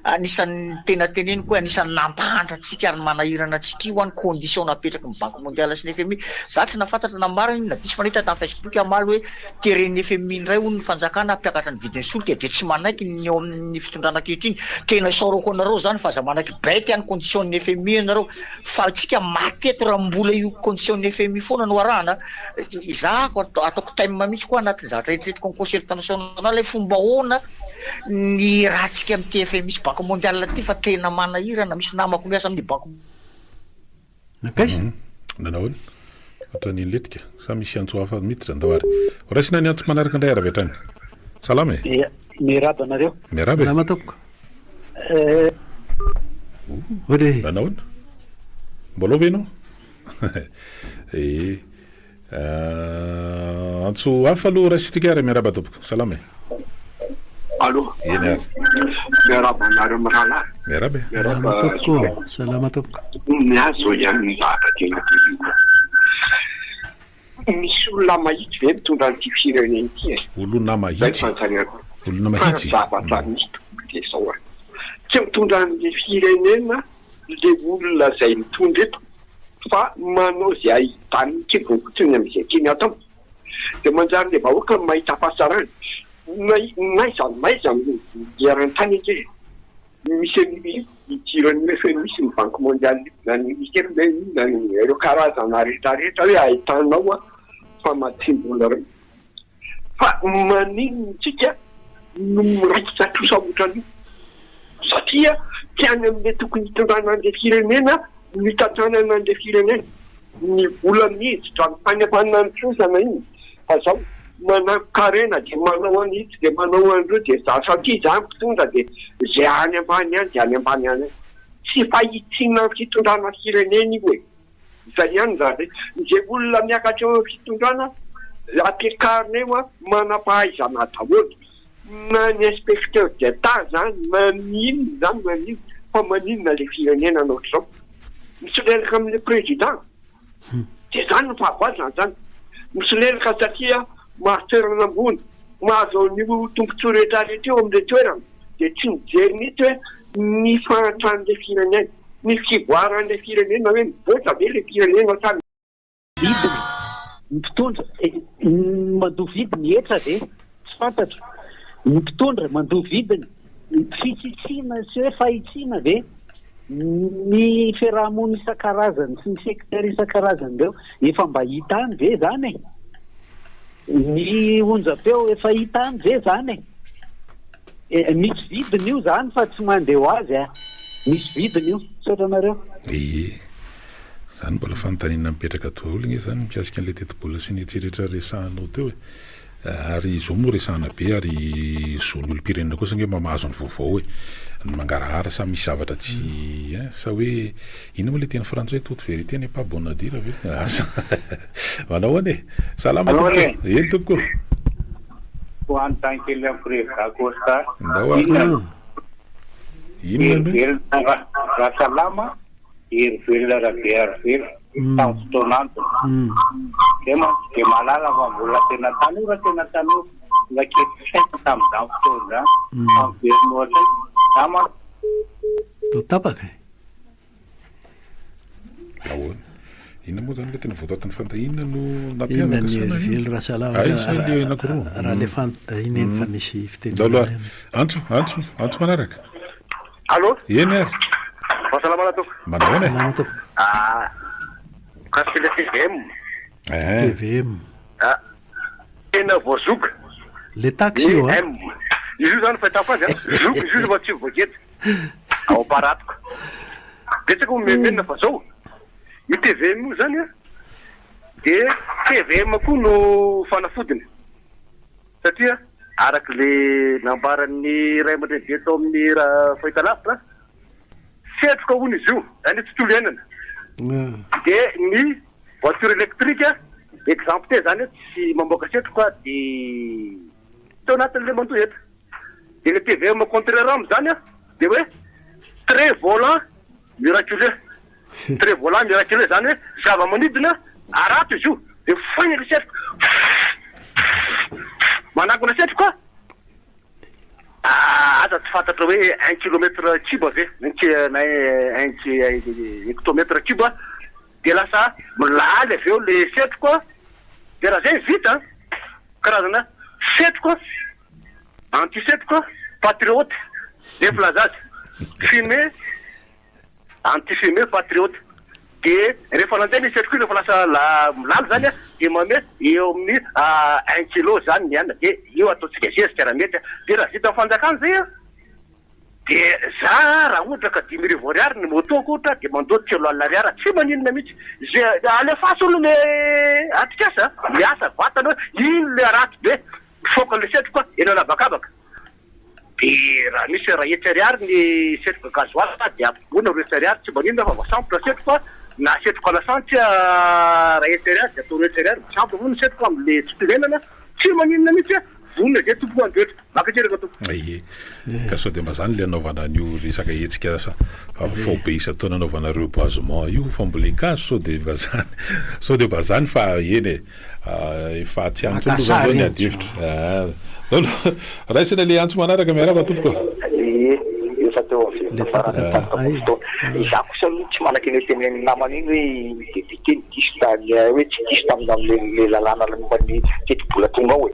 Anisan'ny tena teneniko hoe anisan'ny nampahantra antsika ary manahirana antsika io an condition napetraky ny banque mondiale sy ny FMI. Za tsy nahafantatra na marina io na diso fa nahita tamin'ny Facebook omaly hoe teren'ny FMI indray hono ny fanjakana hampiakatra ny vidin'ny solika dia tsy manaiky ny eo amin'ny fitondrana ankehitriny. Tena isaorako anareo zany fa aza manaiky bête any condition ny FMI ianareo fa antsika maty eto raha mbola io condition ny FMI foana no arahana. Izaho ataoko thème mihitsy koa anatin'ny zavatra eritreretiko amin'ny concertation nationale hoe fomba ahoana ny ratsika amin'ity FMI sy banque mondiale ity fa tena manahirana, misy namako miasa amin'ny banque. Nankaiza? Nanao ahoana? Ohatran'ny nilentika sa misy antso hafa miditra? Andao ary. Ho raisina ny antso manaraka indray ary avy hatrany. Salama e! Ia, miarahaba anareo. Miarahaba e! Salama tompoko. Eh. Ory. Nanao ahoana? Mbola ao ve ianao? Eh. Antso hafa aloha raisintsika ary miarahaba tompoko. Salama e. Allô. Eny ary. Miarahaba anareo mirahalahy. Miarahaba e. Salama tompoko. Salama tompoko. Ny ahy zao ihany ny zavatra tena teneniko. Misy olona mahitsy ve mitondra an'ity firenena ity e? Olona mahitsy. Olona mahitsy. Fa zavatra misy tokoa dia izao e. Tsy mitondra an'ilay firenena le olona izay mitondra eto fa manao izay ahitany ny kibony fotsiny amin'izay tiany atao dia manjary le vahoaka no mahita fahasarana na n'aiza n'aiza no eran-tany ange misy an'io idiran'io FMI sy ny banque mondiale io na ny UNICEF na inona na inona ireo karazana rehetra rehetra hoe ahitanao famatsiam-bola ireo Fa maninona isika no miraikitra trosa ohatran'io? Satria tsy any amin'ilay tokony hitondrana an'ilay firenena no hitantanana an'ilay firenena. Ny vola miditra amin'ny fanefana ny trosa na inona fa zao manankarena dia manao an'itsy dia manao an'ireo dia za satria za mpitondra dia izay any ambany any dia any ambany any. Tsy fahitsiana ny fitondrana firenena io e! Izay ihany izany hoe izay olona miakatra eo amin'ny fitondrana ampiakarina eo manam-pahaizana daholo na ny inspecteur d'Etat izany na ny inona izany na ny inona fa maninona ilay firenena no ohatr'izao? Misolelaka amin'ilay président dia izany no fahavoazana izany, misolelaka satria mahazo toerana ambony, mahazo an'io tombontsoa rehetra rehetra io amin'ilay toerana dia tsy mijery mihitsy hoe ny fahantran'ilay firenena. Ny fivoaran'ilay firenena hoe mivoatra ve ilay firenena sa. Vidiny, ny mpitondra, ny mandoa vidiny hetra ve? Tsy fantatro. Ny mpitondra mandoa vidiny, fitsitsiana sy hoe fahitsiana ve? Ny fiaraha-monina isan-karazany sy ny secteur isan-karazany ireo efa mba hita any ve izany e? Ny onjam-peo efa hita any ve izany e? Misy vidiny io zany fa tsy mandeha ho azy a! Misy vidiny io. Misaotra anareo. Ee. Zany mbola fanontaniana mipetraka daholo nge zany mikasika an'ilay tetibola sy ny etseretra resahanao teo e. Ary izao moa resahana be ary zon'ny olom-pirenena kosa nge mba mahazo ny vaovao e. Ny mangarahara sa misy zavatra tsy hein sa hoe inona moa ilay teny frantsay toute vérité n'est pas bonne à dire ve? Asa. Manao ahoana e? Salama tompoko. Eny tompoko. Ho anontany kely an'i Président Costa. Ndao ary. Inona no Inona no? Hery velona Rasalama, Hery velona Rabearivelo tamin'ny fotoan'androny. Zay mantsy dia mahalala fa mbola tena tanora tena tanora, mbola kely saina tamin'izany fotoana izany. Fa miverina ohatra hoe za mantsy. Toa tapaka e. Ahoana? Inona moa zany ilay tena votoatin'ny fanta? Inona no nampiavaka Inona ny sa na inona? Herivelo Rasalama Ay, sa ilay anankiroa? raha ilay fanta iny eny fa misy Ndao aloha fitenenana ary. ihany. Antso, antso, antso manaraka. Allô? Eny ary. Fahasalamana tompoko. Manao ahoana e? Salama tompoko. Ah, mikasika ilay TVM. Eh. TVM. Ah, tena voazoka. Le taxe io an. M. Izy io zany fahitako azy an, zoky izy io fa tsy voageja. Ao am-paratoka. Betsaka moa mimenomenona fa zao, io tvm io zany an, dia tvm koa no fanafodiny satria araka le nambaran'ny ray aman-dreny be tao amin'ny fahitalavitra, setroka hono izy io, zany hoe tontolo iainana. Dia ny voiture électrique exempté zany hoe tsy mamoaka setroka dia tsy ao anatin'le mandoa hetra. Dia le tvm contraire amin'izany an, dia hoe très volant miraculeux. Très volant miraculeux izany hoe zava-manidina harato izy io, dia foiny ilay setroka, manangona setroka, aza. lasa tsy fantatra hoe un kilomètre cube ve na un hectomètre cube dia lasa milaly avy eo le setroka dia raha zay vita karazana setroka anti setroka patriote zay filaza azy fumée anti fumée patriote dia rehefa nandeha ny setroka iny rehefa lasa la milaly zany a dia manome eo amin'ny un kilo zany ny anona dia io ataontsika zezika raha mety a dia raha vita fanjakana zay a dia za raha ohatra ka 5000 ariary ny moto-ko ohatra dia mandoa 30 000 ariary tsy maninona mihitsy zay alefaso aloha le atrikasa miasa vatana hoe ino le ratsy be mifoka le setroka eny anabakabaka dia raha misy 100 ariary ny setroka gasoil dia ampitomboina 200 ariary tsy maninona fa voasambotra setroka na setroka lasantsy 100 ariary dia atao 200 ariary voasambotra moa ny setroka am'le tsy tenenana tsy maninona mihitsy a vonona zay tompoko androetra mankasitraka tompoko. Ie. Ka sao dia mba zany le anaovana an'io resaka hetsika faobe isan-taona anaovana reboisement io fambolen-kazo sao dia mba zany sao dia mba zany fa eny e. Efa tsy any intsony aloha zany zao ny ady hevitra. Raisina le antso manaraka, miarahaba tompoko. Ie, efa teo amin'ny velona farany tapaka ny fotoana. Izaho kosa aloha tsy manaiky an'io tenenin'ny namana iny hoe ny député no diso tany hoe tsy diso tamin'ny amin'ilay lalàna momba ny tetibola tonga ao e.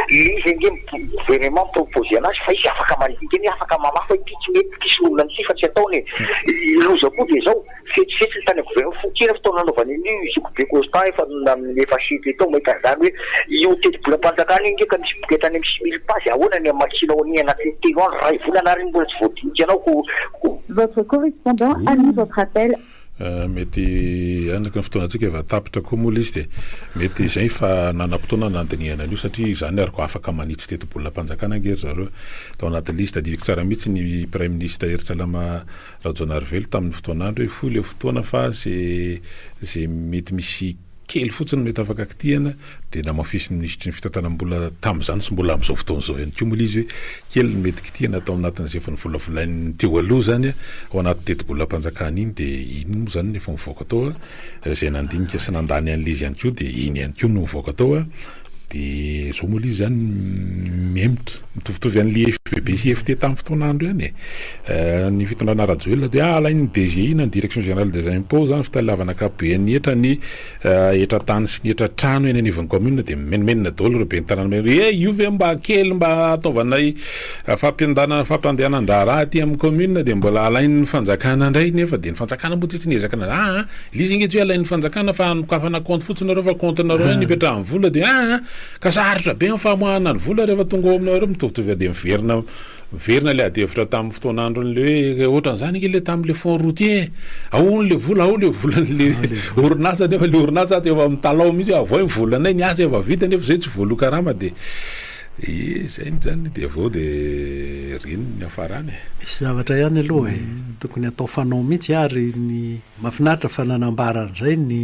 Ilay izy ange ny gouvernement mi-proposer an'azy fa izy afaka mandinika eny, afaka mamafa hoe ity tsy mety, ity soloina an'ity fa tsy ataony e. Ny loza koa dia izao, Fetsifetsy ny tany gouvernement fony kely fotoana nanaovany an'io i zokibe Constant efa efa CT tao mahita an'izany hoe io tetibolam-panjakana io nge ka misy boky hatrany amin'ny 6000 pages ahoana ny hamakianao an'iny anatin'ny telo andro iray volana ary iny mbola tsy voadinikanao ko ko Votre correspondant a mis votre appel. Mety araka ny fotoanantsika efa tapitra koa moa ilay izy dia mety izay fa nanam-potoana nandinihana an'io satria izany ary koa afaka manitsy tetibolam-panjakana ange ry zareo tao anatin'ilay izy. Tadidiko tsara mihitsy ny praiminisitra Herintsalama Rajaonarivelo tamin'ny fotoan'andro hoe fohy ilay fotoana fa ze ze mety misy kely fotsiny mety afaka kitihana dia namafisin'ny minisitry ny fitantanam-bola tamin'izany sy mbola amin'izao fotoana izao ihany koa moa ilay izy hoe kely ny mety kitihana tao anatin'izay efa novolavolain'ny teo aloha izany ao anaty tetibolam-panjakana iny dia iny moa izany no efa mivoaka tao izay nandinika sy nandany an'ilay izy ihany koa dia iny ihany koa no mivoaka tao. De zao moa le izy zany mihemotra, mitovitovy an'le FBB sy FT tamin'ny fotoan'andro ihany e. Ny fitondrana Rajoelina dia ah alain'ny DGI na ny Direction Générale des Impôts zany fitaleavana ankapobeny hetra ny hetra tany sy ny hetra trano eny anivon'ny commune dia mimenomenona daholo ireo ben'ny tanàna hoe eh io ve mba kely mba ataovanay fampiandanana fampandehanan-draharaha aty amin'ny commune dia mbola alain'ny fanjakana indray nefa dia ny fanjakana moa tsy niezaka na ah Ilay izy ange tsy hoe alain'ny fanjakana fa anokafana compte fotsiny nareo fa compte nareo ihany ipetrahan'ny vola dia aa ka sarotra be ny famoahana ny vola rehefa tonga ao aminareo mitovitovy dia miverina miverina ilay adihevitra tamin'ny fotoan'andron'ilay hoe ohatran'izany ange ilay tamin'ilay fonds routier e! Ao hono ilay vola ao ilay volan'ilay orinasa nefa ilay orinasa ato efa mitalaho mihitsy hoe avoay ny volanay ny asa efa vita nefa izay tsy voaloa karama dia Ie, zay ny zany dia avy eo dia reny ny niafarany e. Misy zavatra ihany aloha e, tokony atao fanao mihitsy ary ny mahafinaritra fa nanambara an'izay ny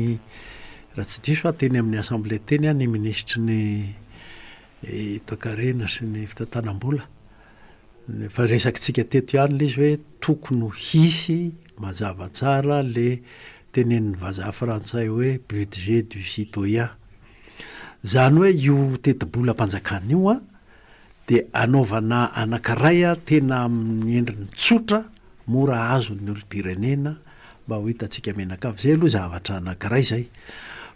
raha tsy diso aho teny amin'ny assemblée teny ny minisitry ny toekarena sy ny fitantanam-bola fa resakitsika teto ihany ilay izy hoe tokony ho hisy mazava tsara le tenenin'ny vazaha frantsay hoe budget du citoyen. Izany hoe io tetibolam-panjakana io an, dia anaovana anankiray tena amin'ny endriny tsotra, mora azon'ny olom-pirenena mba ho hitantsika mianakavy. Izay aloha zavatra anankiray izay.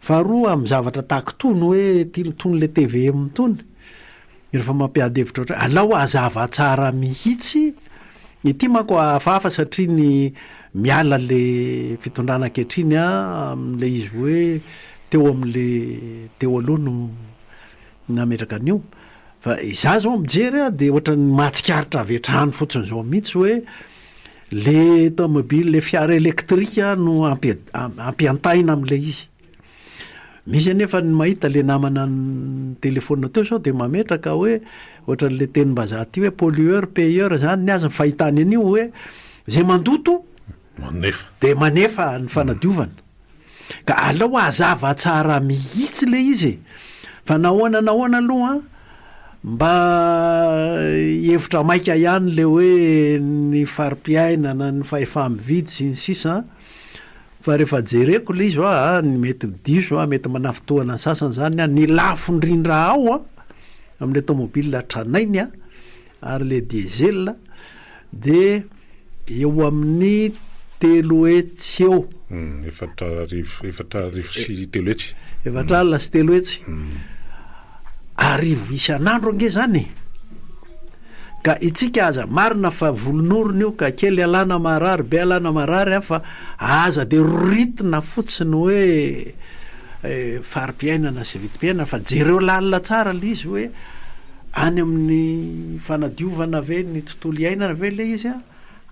Faharoa, amin'ny zavatra tahaka itony hoe itony ilay tvm itony, Rehefa mampiady hevitra ohatray, alao hazava tsara mihitsy, ity manko hafahafa satria ny miala le fitondrana ankehitriny an, amin'ilay izy hoe teo amin'le teo aloha no nametraka an'io, fa izaho zao mijery an de ohatran'ny mahatsikaritra avy hatrany fotsiny zao mihitsy hoe le tomobile, le fiara elektrika no ampiantaina amin'ilay izy. Misy anefa ny mahita le namana nitelefaonina teo sao dia mametraka hoe ohatran'le tenim-bazaha ty hoe pollueur payeur zany ny azy ny fahitany an'io hoe zay mandoto manefa dia manefa ny fanadiovana. Ka aleo hazava tsara mihitsy le izy e! Fa nahoana nahoana aloha mba hevitra maika ihany le hoe ny fari-piainana, ny fahefa-mividy sy ny sisa an! Fa rehefa jereko le izy hoa a, mety diso a, mety manafintohana ny sasany zany a, ny lafo indrindra ao a, amle tomobile tranainy a, ary le diesel. Dia eo amin'ny 300 eo. 4000, 340. 340. Arivo isan'andro ange izany e! Ka itsika aza, marina fa volon'orona io ka kely alana marary, be alana marary an, fa aza dia roritina fotsiny hoe fari-piainana sy vidim-piainana fa jereo lalina tsara ilay izy hoe any amin'ny fanadiovana ve ny tontolo iainana ve ilay izy an,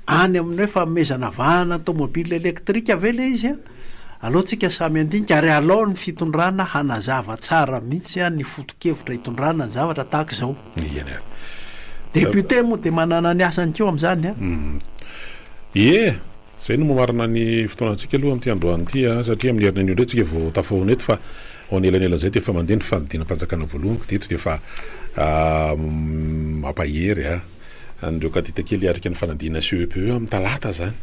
any amin'ny hoe fanomezana vahana ny tomobile électrique ve ilay izy an, aleo tsika samy handinika ary alao ny fitondrana hanazava tsara mihitsy an ny foto-kevitra hitondrana ny zavatra tahaka izao. Eny ary. Député moa dia manana ny asany koa amin'izany an. Ie, izay no mamarana ny fotoanantsika aloha amin'ity androany ity an, satria amin'ny herinanio indray tsika vao tafahoana eto fa ao anelanelan'izay dia efa mandeha ny fanodinam-panjakana voalohany ka dia eto dia efa mampahery an. an'ireo kandida kely hiatrika ny fanadinana CEPE amin'ny talata izany.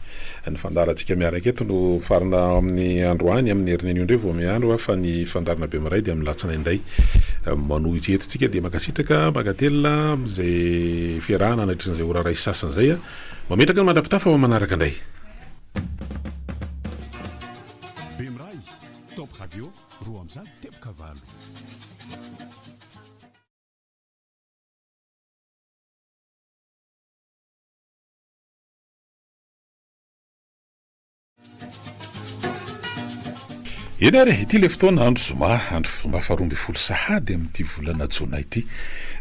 Ny fandaharantsika miaraka eto no mifarana amin'ny androany, amin'ny herin'ny anio indray vao miandro fa ny fandaharana Bemiray dia amin'ny latsinainy indray manohitsy eto tsika dia mankasitraka, mankatelina amin'izay fiarahana nandritra an'izay ora iray sy sasany izay. Mametraka ny mandra-pitafa ho amin'ny manaraka indray. Bemiray, Top Radio, 208. Eny ary e, ity ilay fotoana, andro zoma, andro zoma faharoa ambin'ny folo sahady amin'ity volana jona ity.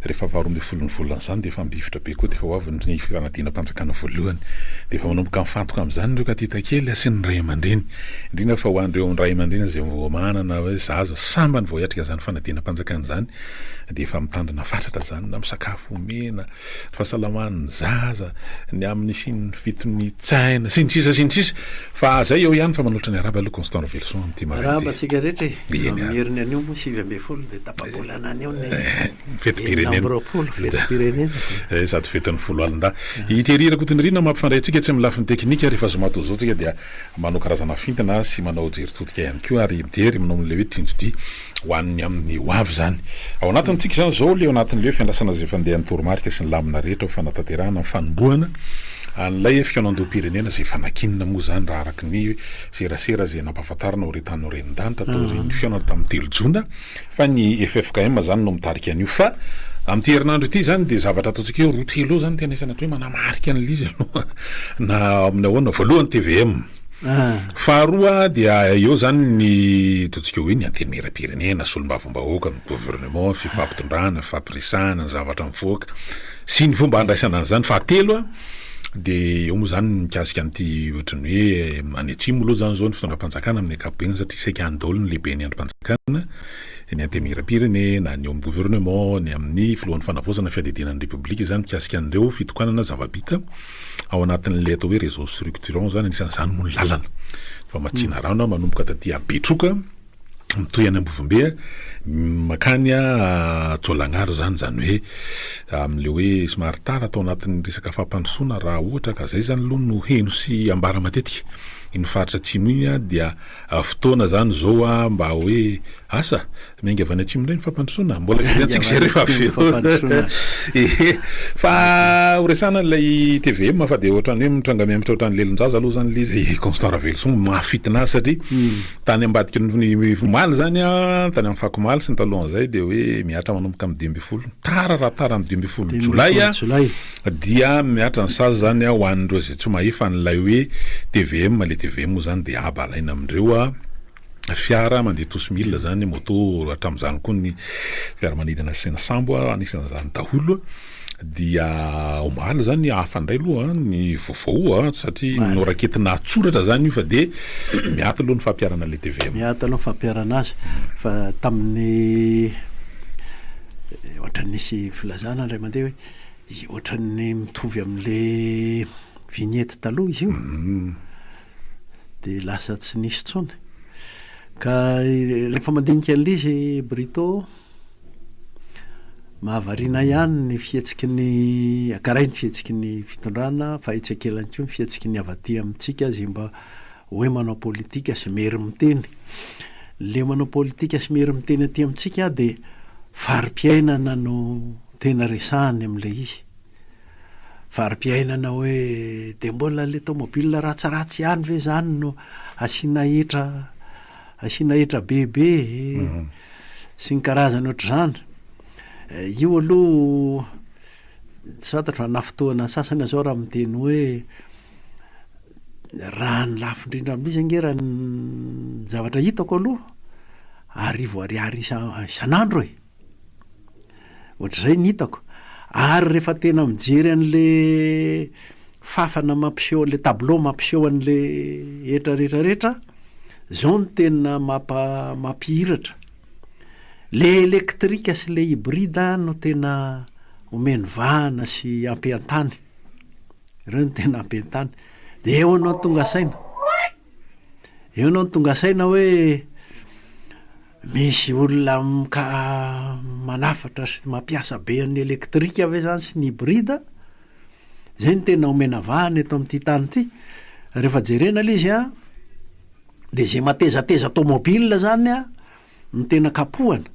Rehefa faharoa ambin'ny folon'ny volana izany dia efa mibivotra be koa dia efa ho avy ny fanadinam-panjakana voalohany. Dia efa manomboka mifantoka amin'izany ireo katita kely sy ny ray aman-dreny. Indrindra fa ho an'ireo ray aman-dreny izay vao manana hoe zaza sambany vao hiatrika an'izany fanadinam-panjakana izany dia efa mitandrina fatratra izany na misakafo omena, ny fahasalaman'ny zaza, ny amin'ny fisian'ny fitonian-tsaina, sy ny sisa sy ny sisa Fa zay eo ihany fa manolotra ny arahaba aloha Constant Raveloson amin'ity maraina ity. Arahaba antsika rehetra e! Eny Amin'ny ary. heriny anio moa 19 dia tapa-bolana anio ny Fetim-pirenena. 26 fetim-pirenena. Eh, sady fetin'ny foloalindahy. I Thierry Rakotonirina mampifandray antsika tsy amin'ny lafiny teknika rehefa zoma toy izao tsika dia manao karazana fintina sy manao jery todika ihany koa ary mijery manao an'ilay hoe tsinjodia ho an'ny amin'ny ho avy izany. Ao anatintsika izany izao ilay ao anatin'ilay hoe fiandrasana izay fandehan'ny toromarika sy ny lamina rehetra ho fanatanterahana ny fanombohana an'ilay fikaonandoham-pirenena izay efa nankinina moa izany raha araka ny serasera izay nampahafantarina ho re tany ho ren-danitra taorian'ny fihaonana tamin'ny 3 jona fa ny ffkm izany no mitarika an'io fa amin'ity herinandro ity izany dia zavatra ataontsika hoe roa telo eo izany tena isany atao hoe manamarika an'ilay izy aloha na amin'ny ahoana voalohany tvm Faharoa dia eo izany ny ataontsika hoe ny antenimierampirenena, solombavambahoaka, ny gouvernement, ny fifampitondrana, ny fifampiresahana, ny zavatra mivoaka sy ny fomba handraisana an'izany. Fahatelo dia eo moa izany ny mikasika an'ity ohatran'ny hoe any atsimo aloha izany izao ny fitondram-panjakana amin'ny ankapobeny satria saika any daholo ny lehiben'ny andrim-panjakana, ny antenimierampirenena, ny eo amin'ny gouvernement, ny amin'ny filohan'ny fanavaozana ny fiadidiana ny repoblika izany mikasika an'ireo fitokanana zava-bita. ao anatin'ilay atao hoe réseau structurant zany, anisan'izany moa ny lalana famatsiana rano manomboka taty Betroka mitohy any Ambovombe makany Tolagnaro zany, zany hoe amin'ilay hoe somary tara tao anatin'ny resaka fampandrosoana raha ohatra ka zay zany aloha no heno sy ambara matetika iny faritra atsimo iny dia fotoana zany zao mba hoe asa Miainga avy any atsimo indray ny fampandrosoana. Mbola hiverentsika izay rehefa avy eo. Ehe. Fa ho resahana ilay tvm fa dia ohatran'ny hoe mitranga mihamitra ohatran'ny lelon-jaza aloha izany ilay izy Constant Raveloson mahafintina azy satria tany ambadiky ny omaly izany an, tany amin'ny fac omaly sy ny talohan'izay dia hoe mihatra manomboka amin'ny 15, tara raha tara amin'ny 15 jolay an, dia mihatra ny sazy izany ho an'ireo izay tsy mahefa an'ilay hoe tvm, ilay tvm moa izany dia haba alaina amin'ireo an. fiara mandeha tosi-milina zany, moto, hatramin'izany koa ny fiaramanidina sy ny sambo anisan'izany daholo dia omaly zany hafa indray aloha ny vaovao satria noraketina an-tsoratra zany io fa dia miato aloha ny fampiharana ilay tvm. Miato aloha ny fampiharana azy fa tamin'ny ohatran'ny nisy filazana indray mandeha hoe ohatran'ny mitovy amin'ilay vignette taloha izy io. Dia lasa tsy nisy intsony. Ka rehefa mandinika an'ilay izy Brito, mahavariana ihany ny fihetsiky ny, ankaray ny fihetsiky ny fitondrana fa etsy ankilany koa ny fihetsiky ny avy aty amintsika izay mba hoe manao politika sy mery miteny. Ilay manao politika sy mery miteny aty amintsika dia fari-piainana no tena resahany amin'ilay izy. Fari-piainana hoe dia mbola ilay tomobile ratsiratsy ihany ve izany no asiana hetra asiana hetra bebe sy ny karazany ohatr'izany. Io aloha tsy fantatro fa na fotoana sasany aza aho raha miteny hoe raha ny lafo indrindra amin'izy ange raha ny zavatra hitako aloha arivo ariary isan'andro e. Ohatr'izay ny hitako. Ary rehefa tena mijery an'le fafana mampiseho an'le tableau mampiseho an'le hetra rehetra rehetra, zao no tena mampa- mampihiratra. Le électrique sy le hybride no tena omeny vahana sy ampiantany. Ireo no tena ampiantany. De eo anao tonga saina. Eo anao no tonga saina hoe Misy olona mka manafatra sy mampiasa be an'ny elektrika ve zany sy ny hybride? Zay no tena omena vahana eto amin'ity tany ity. Rehefa jerena le izy an, de ze matezateza tomobile zany an no tena kapohana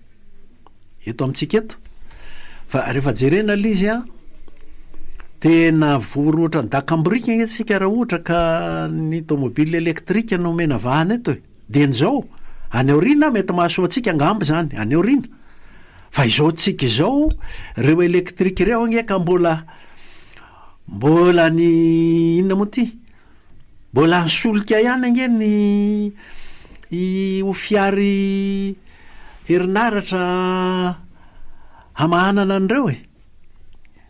eto amintsika eto. Fa rehefa jerena le izy an, tena vory ohatran'ny dakam-biriky ange tsika raha ohatra ka ny tomobile elektrika no omena vahana eto e. Dieny izao, any aoriana mety mahasoa antsika angamba izany, any aoriana. Fa izao tsika izao, ireo électrique ireo ange ka mbola, mbola ny inona moa ity? Mbola ny solika ihany ange ny ho fiary herinaratra hamahanana an'ireo e.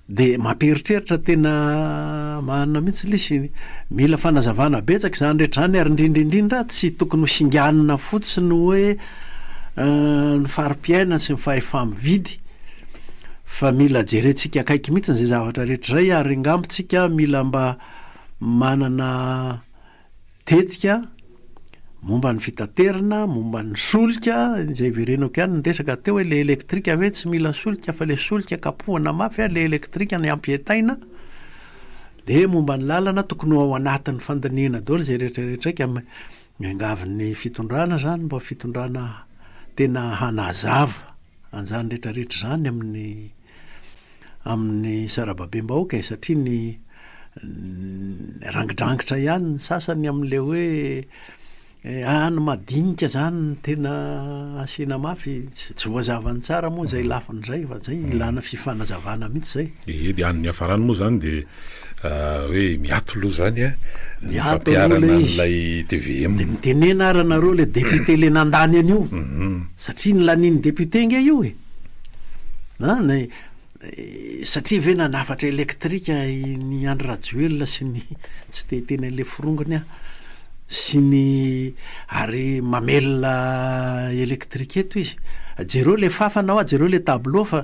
De mampieritreritra tena marina mihitsy lesy, mila fanazavana betsaka izany rehetra izany ary indrindra indrindra tsy tokony ho singanina fotsiny hoe ny fari-piainana sy ny fahefa-mividy fa mila jerentsika akaiky mihitsy izay zavatra rehetra izay ary angamba tsika mila mba manana tetika momba ny fitaterana, momba ny solika, izay iverenako ihany ny resaka teo hoe le elektrika ve tsy mila solika fa le solika kapohana mafy le elektrika ny ampietaina, de momba ny lalana tokony ho ao anatin'ny fandinihana daholo izay rehetra rehetra ka miangavy ny fitondrana zany mba fitondrana tena hanazava an'izany rehetra rehetra izany amin'ny amin'ny sarababem-bahoaka e, satria ny rangidrangitra ihany ny sasany amin'ilay hoe any madinika zany no tena asiana mafy, tsy voazavany tsara moa izay lafiny izay fa zay ilana fifanazavana mihitsy zay. Ee, dia any niafarany moa zany dia hoe miato aloha zany a, ny Miato aloha fampiharana ilay izy. an'ilay tvm. Dia mitenena ary nareo ilay député le nandany an'io, satria ny lanian'ny député nge io e. An, ny satria ve nanafatra elektrika ny Andry Rajoelina sy ny, tsy te hiteny an'ilay forongony aho, sy ny ary mamelona elektrika eto izy. Jereo ilay fafana hoa, jereo ilay tableau fa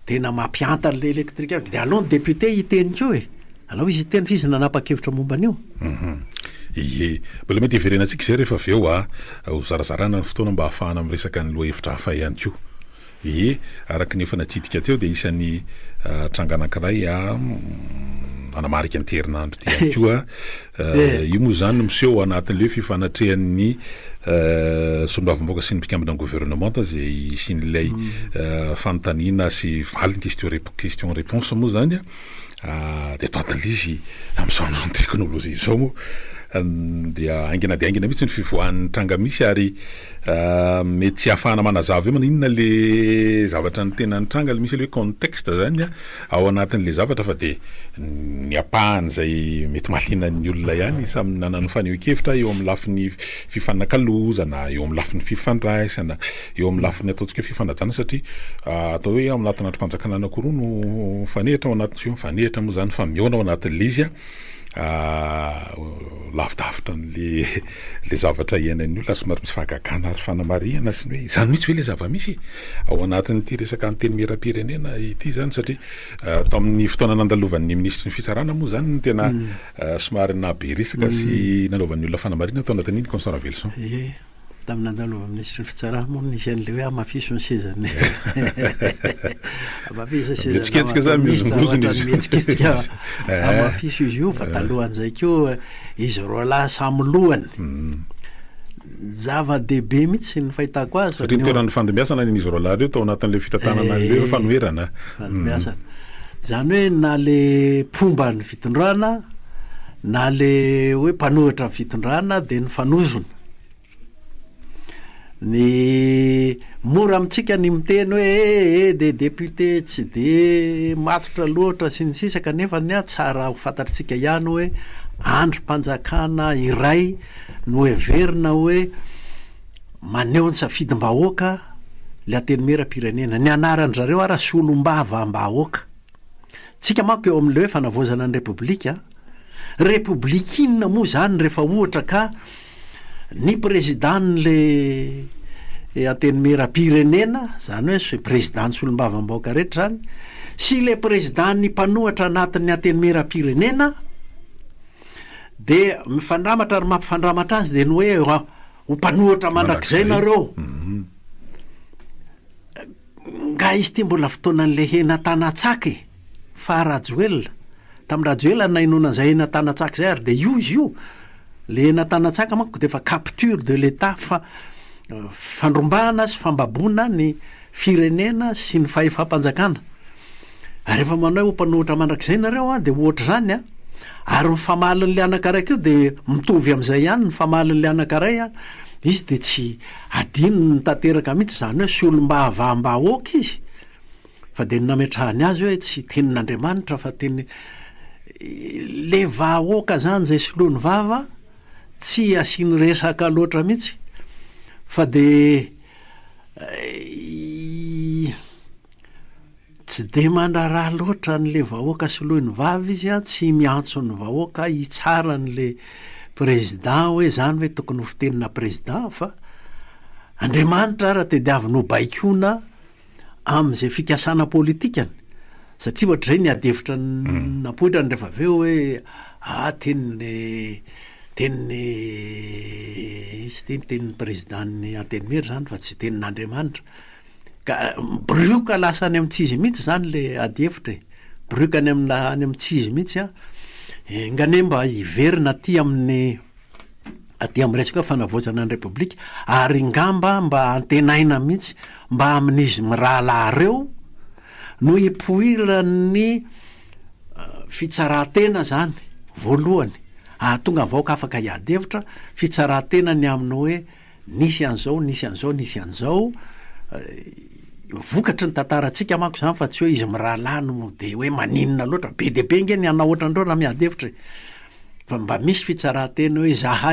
tena mampihanta an'ilay elektrika. Dia alao ny député hiteny koa e! Alao izy hiteny fa izy nanapa-kevitra momba an'io. Ie. Mbola mety hiverenantsika izay rehefa avy eo a! Ho zarazarana ny fotoana mba hahafahana miresaka ny lohahevitra hafa ihany koa. Ie, araka ny efa natsidika teo dia isan'ny tranga anankiray nanamarika an'ity herinandro ity ihany koa. Io moa izany no miseho ao anatin'ilay hoe fifanatrehan'ny solombavambahoaka sy ny mpikambana ny governemanta izay hisian'ilay fanontaniana sy valiny, question réponse moa izany. Dia ato anatin'ilay izy amin'izao andron'ny teknolojia izao moa dia haingana dia haingana mihitsy ny fivoahan'ny tranga misy ary mety tsy hahafahana manazava hoe maninona le zavatra ny tena nitranga, le misy le hoe contexte zany ao anatin'le zavatra fa dia ny ampahany izay mety mahaliana ny olona ihany samy nanana fanehoan-kevitra eo amin'ny lafiny fifanakalozana, eo amin'ny lafiny fifandraisana, eo amin'ny lafiny ataontsika hoe fifanajana satria atao hoe ao anatina andrim-panjakana anankiroa no mifanehitra ao anatin'ny, tsy hoe mifanehitra moa zany fa mihaona ao anatin'ilay izy lavidavitra an'le le zavatra iainan'ny olona somary misy fahagagana ary fanamarihana sy ny hoe izany mihitsy ve le zava-misy ao anatin'ity resaka antenimieram-pirenena ity zany satria tamin'ny fotoana nandalovan'ny minisitry ny fitsarana moa zany no tena somary nahabe resaka sy nanaovan'ny olona fanamarihana tao anatin'iny Constant Raveloson. Ie. Tamin'ny nandalovan'ny minisitry ny fitsarana moa no nisy an'ilay hoe hamafiso ny sezan'ny hamafiso ny sezan'ny Mihetsiketsika zany, mihozongozona izy. Mihetsiketsika hamafiso izy io fa talohan'izay koa izy roalahy samy lohany. Zava-dehibe mihitsy ny fahitako azy. Satria ny toerana nifandimbiasana ny izy roalahy ireo tao anatin'ilay fitantanana an'ilay fanoherana. Fandimbiasana. Izany hoe na le mpomba ny fitondrana na le hoe mpanohitra ny fitondrana dia nifanozona. Ny mora amintsika ny miteny hoe ee de député tsy de matotra loatra sy ny sisa kanefa ny ahy tsara ho fantatritsika ihany hoe andrim-panjakana iray no heverina hoe maneho ny safidim-bahoaka le antenimieram-pirenena. Ny anaran-dry zareo ara solombavam-bahoaka. Tsika manko eo amin'ilay hoe fanavaozana ny Repoblika, Repoblika inona moa izany rehefa ohatra ka ny Président-n'ilay Antenimierampirenena, izany hoe Président-n'ny Solombavambahoaka rehetra izany, sy ilay Président-n'ny mpanohatra anatin'ny Antenimierampirenena dia mifandramatra ary mampifandramatra azy dia ny hoe ho mpanohatra mandrakizay nareo. Nga izy ity mbola fotoanan'le hena tanatsaka e! Fa Rajoelina, tamin'i Rajoelina no nahenoana an'izay hena tanatsaka izay ary dia io izy io, le hena tanatsaka manko dia efa capture de l'Etat fa fandrombahana sy fambaboana ny firenena sy ny fahefam-panjakana. Ary rehefa manao hoe ho mpanohitra mandrakizay nareo an dia ohatr'izany an! Ary ny famalin'le anankaraiky io dia mitovy amin'izay ihany ny famalin'le anankaray an! Izy dia tsy adinony tanteraka mihitsy izany hoe solombavambahoaka izy fa dia ny nametrahany azy hoe tsy tenin'Andriamanitra fa teny le vahoaka zany izay soloiny vava tsy asiany resaka loatra mihitsy fa dia Tsy dia mandraharaha loatra an'le vahoaka soloiny vava izy an, tsy miantso ny vahoaka hitsara an'le président hoe zany ve tokony ho fitenina président fa Andriamanitra ara tediaviny ho baikoina amin'izay fikasana politikany satria ohatr'izay ny ady hevitra napoitrany rehefa avy eo hoe ah tenin'ny tenin'ny izy ity ny tenin'ny président-n'ny antenimiera zany fa tsy tenin'Andriamanitra. Ka mibirioka lasa any amin'ny tsy izy mihitsy izany le ady hevitra e. Mibirioka any amin'ny any amin'ny tsy izy mihitsy an. Enga anie mba hiverina aty amin'ny aty amin'ny resaka hoe fanavaozana ny Repoblika ary ngamba mba antenaina mihitsy mba amin'izy mirahalahy ireo no hipoiran'ny fitsaran-tena izany voalohany hahatonga ny vahoaka afaka hiady hevitra, fitsaran-tena ny amin'ny hoe Nisy an'izao, nisy an'izao, nisy an'izao, vokatry ny tantarantsika manko izany fa tsy hoe izy mirahalahy no dia hoe maninona loatra, be dia be ange ny hanao ohatran'ireo raha miady hevitra e! Fa mba misy fitsaran-tena hoe izahay.